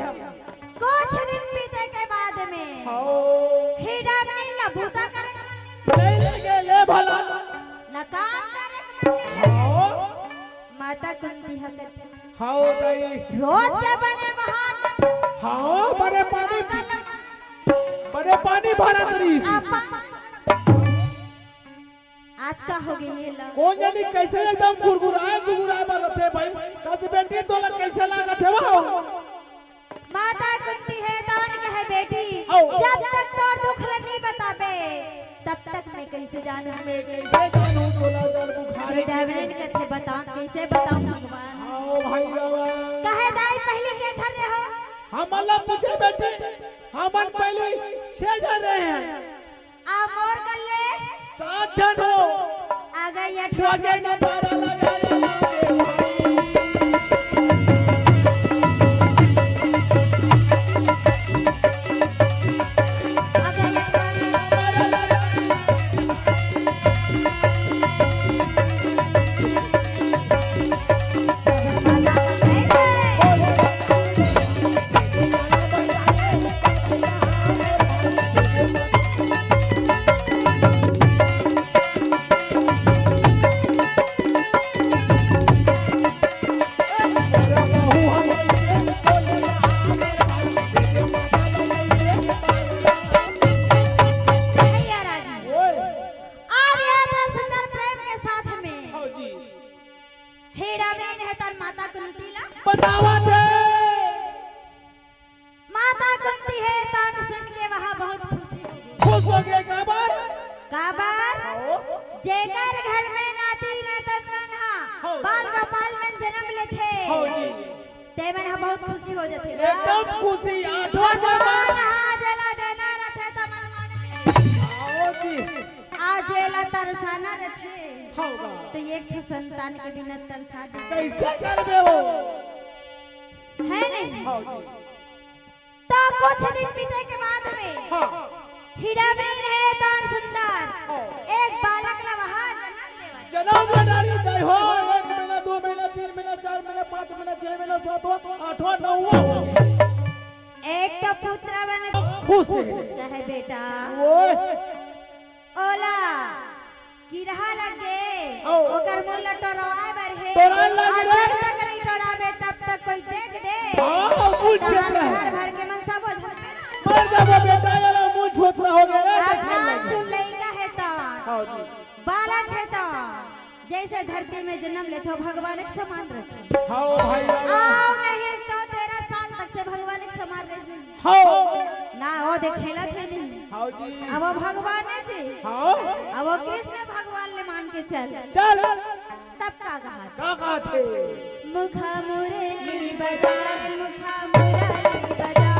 कुछ दिन बीते के बाद में हाँ। हिडमनी ला बूता करे के मन नहीं लगे, ले भला। ना काम करे के मन नहीं लगे। हाँ। माता कुंती हा कथे। हाँ दाई। रोज के बने बहार। हाँ, बने पानी, बने पानी भरत रहिस। आज का हो गई ये ला? कोन जनी कैसे एकदम गुरगुराए गुरगुराए बरत हे भाई। कस बेटी तोला कैसे लागत हे वो? माता कुंती हे तौन कहे बेटी, आओ। जब तक तोर दुख ल नहीं बताबे, तब तक मैं कैसे जानूं? मैं कैसे जानूं तोला दर्द बुखार? ये डायमंड कथे बताऊं, कैसे बताऊं भगवान? आओ भाई बाबा। कहे दाई पहली के घर रहे हो? हमन ला पूछे बेटी, हमन पहली छह जन रहे हैं। आ मोर कर ले। सात जन हो। आ गई अठारह। लगे न बारह लगे। हो गे काबर? काबर? हो। जेकर घर में नाती नतन मन हा हो। बाल गोपाल मन जन्म लेथे। हो जी। ते मन ह बहुत खुशी हो जथे। एकदम खुशी, आठवां भगवान जन्म। ह जेला देना रथे त मन माने दे। आओ जी। आ जेला तरसाना रथे। हव गा। तो एक ठो संतान के बिना तरसा दे। कइसे करबे वो? है नहीं? हव जी। तो कुछ दिन बीते के बाद में हाँ। हिडबरी रहे दान सुंदर हाँ। एक बालक ला वहाँ जन्म देवा। जन्म ले डारी दाई हो, एक महीना, दो महीना, तीन महीना, चार महीना, पाँच महीना, छह महीना, सातवां, आठवां, नौवां हो। एक तो पुत्र बन खुश है। कहे बेटा। ओए। ओला किरहा लग गे, ओ। ओकर मुंह ल टोरवाए बर हे। टोराए लग अउ रे। जब तक नहीं टोराबे, तब तक कोई देख दे। हाँ, मुंह तहार छोतरा है। घर भर के मन सबो झन मर जाबो बेटा, ये लो मुंह छोतरा हो गया रे, अब देखने नान लगे। चुन लइका हे त, हाँ जी। बालक हे त, जैसे धरती में जन्म लेथो, भगवान के समान रथे। हाँ भाई, हाँ। आओ नहीं तो तेरह साल तक से भगवान के समान रहे। हव। ना, वो देखेला थे नहीं। हव जी। अब वो भगवान है जी। हव। अब वो कृष्ण भगवान ले मान के चल। चल। तब का कहा? का कहा थे? मुखा मुरली बजाए, मुखा मुरली बजाए।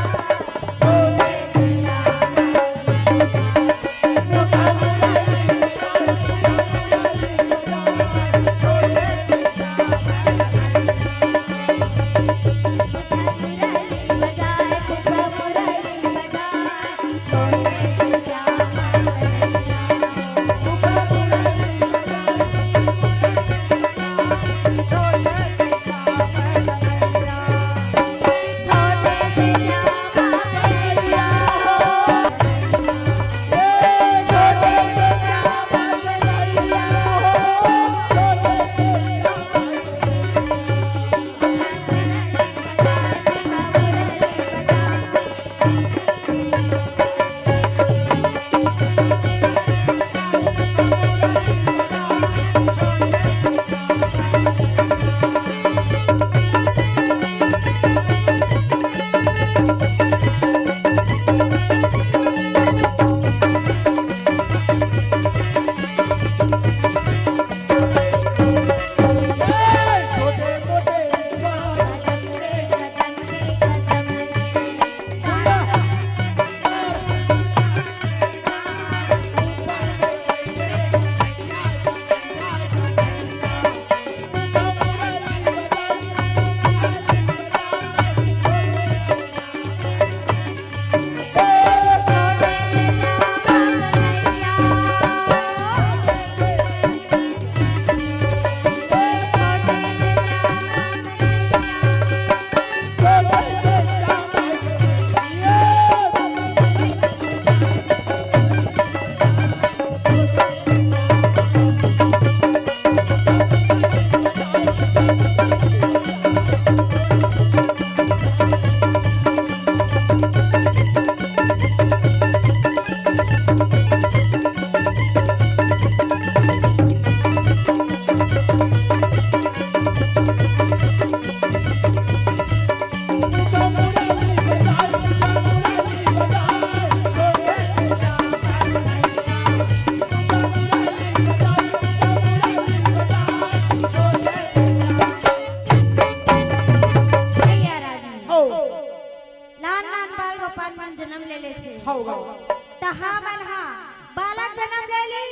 भैया राजी। ओ। नान नान बाल गोपाल मन जन्म ले लेथे। हव गा। त हमन हा बालक जन्म ले ली,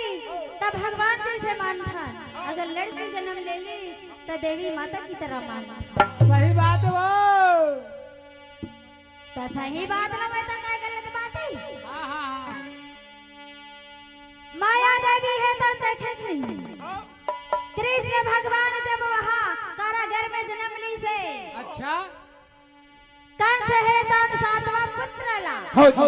त भगवान जैसे मानथन। अगर लड़की जन्म ले ली, त देवी माता की तरह मानथन। सही बात हे वो। त सही बात ना, मैं तो काय गलत बात हे? हाँ, हाँ, हाँ। माया देवी हे त देखेस नहीं। हाँ। कृष्ण भगवान जब वहाँ कारागार में जन्म लीस हे। अच्छा। कंस हे तउन सातवां पुत्र ला। हाँ जी।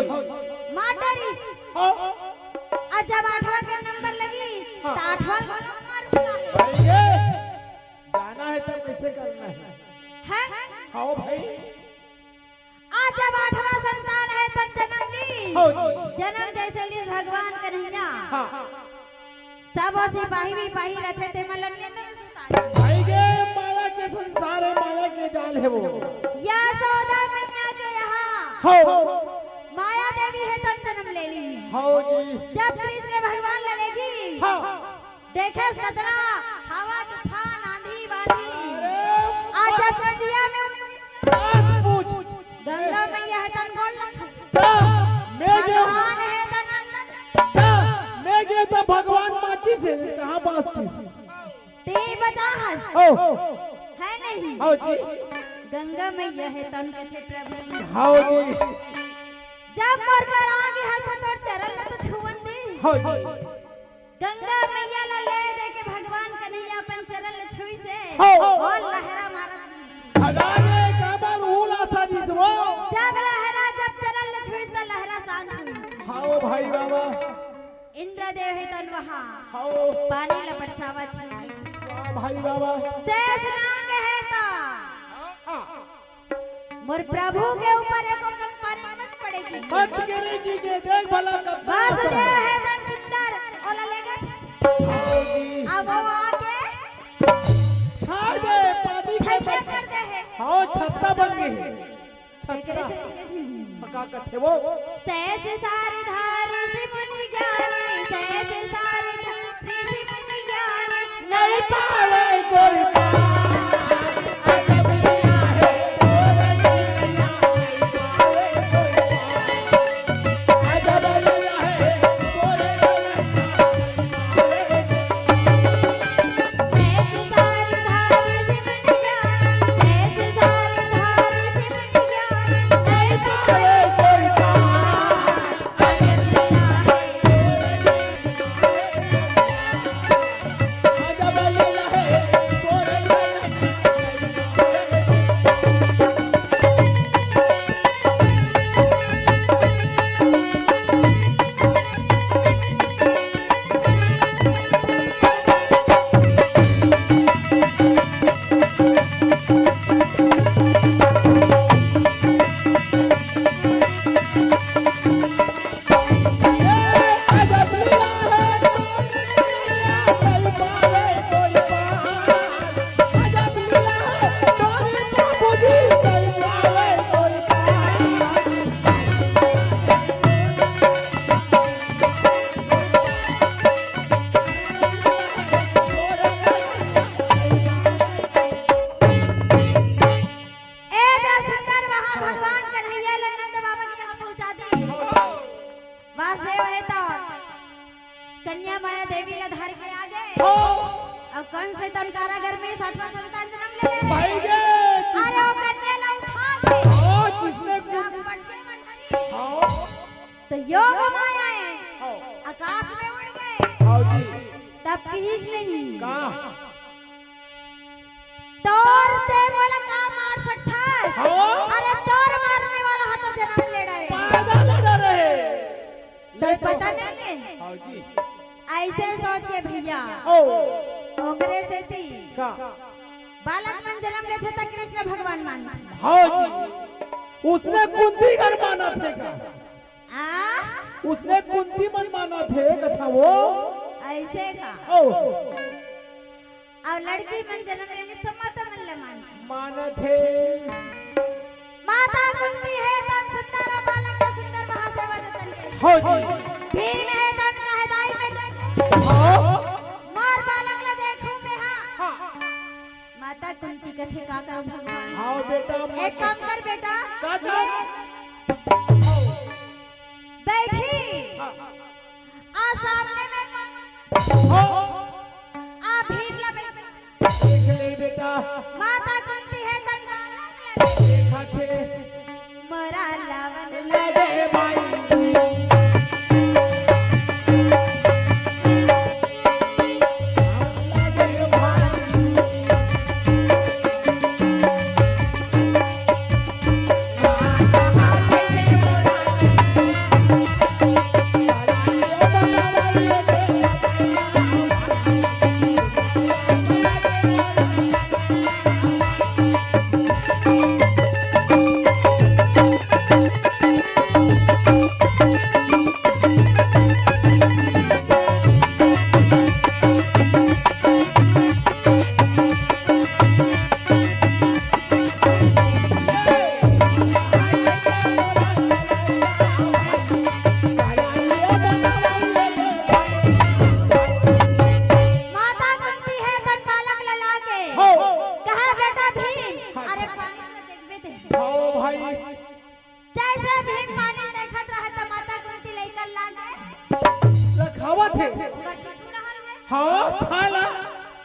मार डारिस। हाँ। अउ जब आठवां के नंबर लगिस, हाँ। त आठवां ला घलो मार डारिस। भाई ये गाना हे तब कइसे करना हे? हैं? हाँ भाई। अउ जब आठवां संतान हे तब जन्म लीस। हाँ जी। जन्म जैसे लीस भगवान कन्हैया। हाँ। सब वो सिपाही विपाही रथे, ते मन ल नींद में सुता दे। भाई गे, माया के संसार हे, माया के जाल हे वो। यशोदा मैया के यहाँ हो। माया देवी हे तन जनम ले ली। हव जी। जब कृष्ण भगवान ल लेगी, हाँ। देखेस कतना हवा तूफान आंधी बांधी। अरे, आज जब नदिया में उतरी, मत पूछ। गंगा मैया हे तन गोड़ ल छू। ता, मैं गे, भगवान हे तन अंदर। ता, मैं गे त भगवान माचिस हे, कहाँ बांचतिस? ते बचा हस। ओ। हे नहीं? हव जी। गंगा मैया हे तन कथे प्रभु। हव जी। जब मोर करा आगे हस त तोर चरण ल तो छुवन दे। हव जी। गंगा मैया ल ले दे के भगवान कन्हैया अपन चरण ल छुइस हे। हव। अउ लहरा मारत रहिस। अरे काबर उला सा दिस वो। जब लहरा, जब चरण ल छुइस त लहरा शांत होइस। हव भाई बाबा। इंद्रदेव हे तन वहाँ। हव। पानी ल बरसावत हे। वाह भाई बाबा। शेष नाग हे त। हाँ। मोर प्रभु के ऊपर एको कन पानी मत पड़ेगी। मत गिरेगी के देख भला कतना वासुदेव हे तन सुंदर, ओला लेगे। हव जी। अब वो आके छा दे पानी के छैया बरसात। कर दे हे। हव, छत्ता बन गे हे। छत्ता। एकरे से दिखे। का कथे वो? शेष सारधारी ऋषि मुनि ज्ञानी, शेष सारधारी ऋषि मुनि ज्ञानी, नहीं पावे कोई पार। ए दे सुंदर वहाँ भगवान कन्हैया ल नंद बाबा के यहाँ पहुँचा दी। वासुदेव हे त कन्या माया देवी ल धर के आगे। हो। अउ कंस हे तन कारागर में सातवां संतान जनम ले ले हे। भाई गे। अरे वो कन्या ल उठा के। हो, किसने या पटके मन हरी। हो। त योग माया हे। हो। आकाश में उड़ गे। हव जी। तब किहिस नहीं। का? तोर ते मोला का मार सकथस? हाँ? अरे तोर मारने वाला ह तो जनम ले डरे। पैदा ले डरे। तो ले तो। पता नहीं हे? हाँ जी। अइसे सोच के भैया। ओ। ओकरे सेती। का? बालक मन जनम लेथे त कृष्ण भगवान मानथे। हाँ जी। उसने कुंती घर मानथे का? आ? उसने कुंती मन मानथे कथा वो। अइसे का? ओ। अउ लड़की मन जनम ले लिस त माता मन ल मान। मानथे। माता कुंती हे तन सुंदर अउ बालक के सुंदर महासेवा जतन के। हो जी। भीम हे तन कहे दाई में जन। हो। मोर बालक ल देखूं मैं हा। हाँ। माता कुंती कथे का करूं भगवान। हाँ बेटा, एक माता काम कर बेटा। का कर? ये बैठी। हाँ। आ सामने में हो। आ भीड़ ला बैठ। देख ले बेटा। माता कुंती हे तन बालक ला ले। देखा थे। मरा लावन लगे भाई। हाँ, खाला।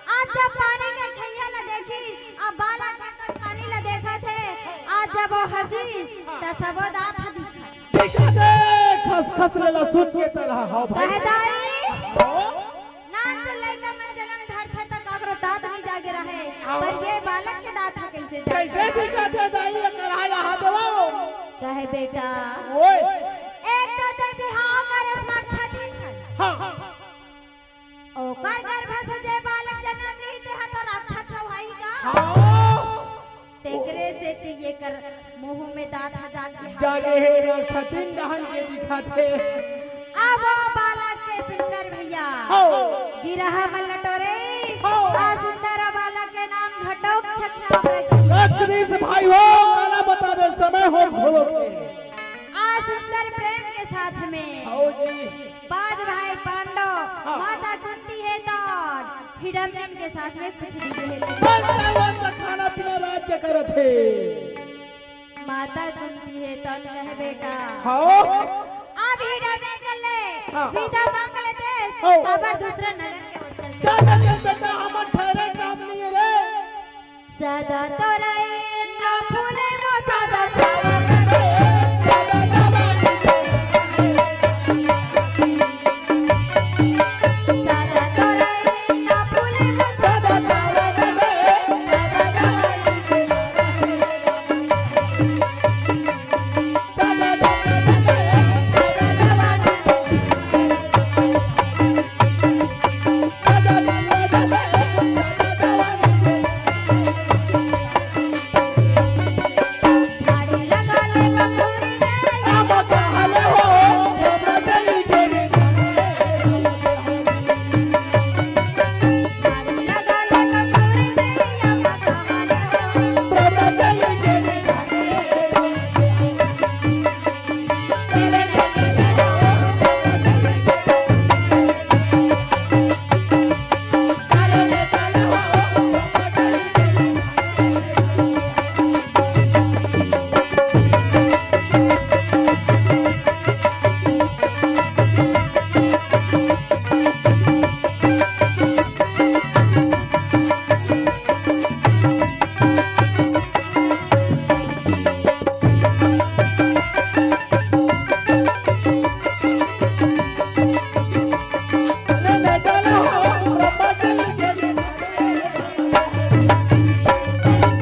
आज जब पानी के खइया ला देखी, अब बालक ह तो पानी ला देखत हे। आज जब वो हंसी, त सबो दांत ह दिखा। देखा दे, खसखस ले लहसुन के तरह। हाँ भाई। कहे दाई, हाँ। नानचुन लइका मन जनम धरथे त काकरो दांत नइ जागे रहे, हाँ। पर ये बालक के दांत ह कइसे जागे? कइसे दिखत हे दाई, ये कढ़ाई यहाँ देवो। कहे बेटा, ओए। एक तो ते बिहाव करे साक्षात ही छन। हाँ। ओकर गर्भ से जे बालक जनम लिही, तेहा तो राक्षस कहवाही का? हाँ। तेकरे सेती एकर मुंह में दांत ह जाग गे। जागे हे, राक्षसिन डहन के दिखत हे। अब वो बालक के सुंदर भैया। हो। गिरहा मन ल टोरे। हो। आ सुंदर बालक के नाम घटोक छकना रखी। रख दीस भाई हो, काला बताबे समय हो घोलो के। आ सुंदर प्रेम के साथ में। हो जी। पांच भाई पांडव, हाँ। माता कुंती हे तौन हिडम्बन के साथ में कुछ भी कहे ले। बस, बस, बस, खाना पीना राज्य करत हे। माता कुंती हे तौन कहे बेटा। हाँ। अब हिडम्बन कर ले, हाँ। विदा मांग लेते, हाँ। काबर दूसरा नगर के ओर चल। चल, चल, चल, बेटा, हमर ठहरे काम नहीं है रे। सदा तोरई ना फूले मो सदा सावन रे। सदा तोरई ना फूले मो सदा सावन रे।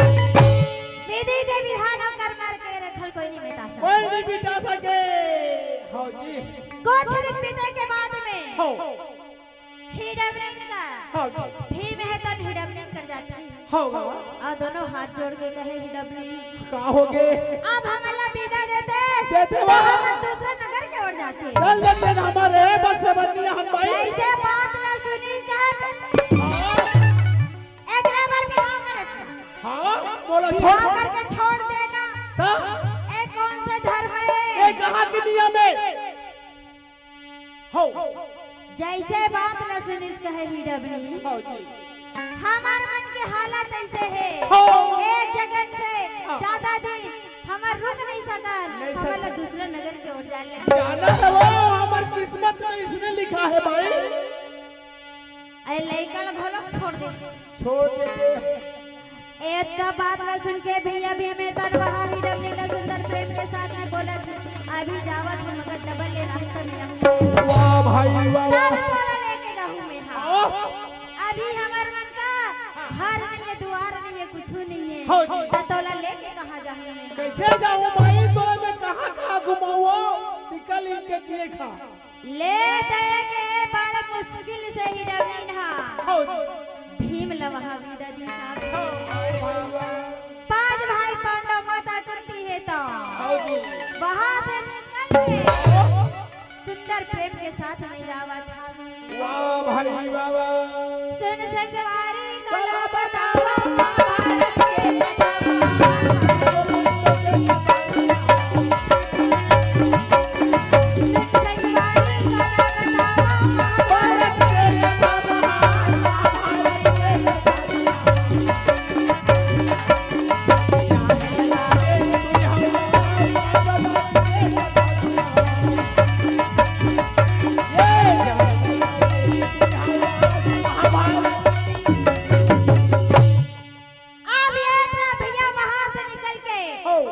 विधि के विधान अउ कर्म के रखल कोई नहीं मिटा सके। कोई नहीं मिटा सके। हाँ जी। कुछ दिन बीते के बाद में हाँ। हिडम्बन का हाँ जी। भीम हे तौन हिडम्बन कर जाथे। हाँ बाबा। अउ दोनों हाथ जोड़ के कहे हिडम्बन। का होगे? अब हमला विदा दे दे। दे दे त बा। हमन दूसरा नगर के ओर जाथे। चल लेते हैं हमारे बस से बन्नी हन भाई। जइसे बात ला सुनिस कहे एकरा बर बिहाव करे। हाँ, बोला बिहाव छोड़। करके छोड़ देना। का? ए कौन से धर्म हे? ए कहाँ के नियम हे? हो। जइसे बात ला सुनिस कहे हिडम्बन। हो जी। हमर मन के हालत अइसे हे। हो। एक जगह से हाँ। ज्यादा दिन हमन रुक नहीं सकन। नहीं हमन ला सकन। दूसरा नगर के ओर जाना हे। जाना हे वो, हमर किस्मत में इसने लिखा हे भाई। अरे लइका ला घलोक छोड़ दे। छोड़ देते। एतका बात ला सुन के भैया भीम हे तौन वहाँ हिडम्बन ला सुंदर प्रेम के साथ में बोलत, अभी जावत हँव मगर डबल ले रास्ता में आऊँ। वाह भाई, वाह, वाह। तब तोला लेके जाहूँ मैं, हाँ। हाँ। अभी हमर मन का घर नहीं हे, दुआर नहीं हे, कुछू नहीं हे। हाँ जी। त तोला लेके कहाँ जाहूँ मैं? कइसे जाहूँ भाई, तोला मैं कहाँ, कहाँ घुमाऊँ? निकल इनके जिए खा। ले दे के बड़ मुश्किल से हिडम्बन हा। हाँ जी। भीम ला वहाँ विदा दिस। हाँ, हाँ, हाँ, हाँ। पांच भाई पांडव माता कुंती हे तौन हाँ जी। वहाँ से निकल के सुंदर प्रेम के साथ में जावत हे। वाह भाई, वाह, वाह। सुन संगवारी कला बतावा महाभारत के कथा। सुन संगवारी कला बतावा महाभारत के कथा।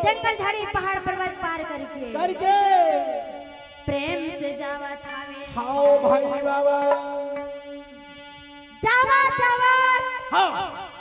जंगल झाड़ी पहाड़ पर्वत पार करके करके प्रेम से जावत हावे। हाओ भाई बाबा। जावत जावत हाँ।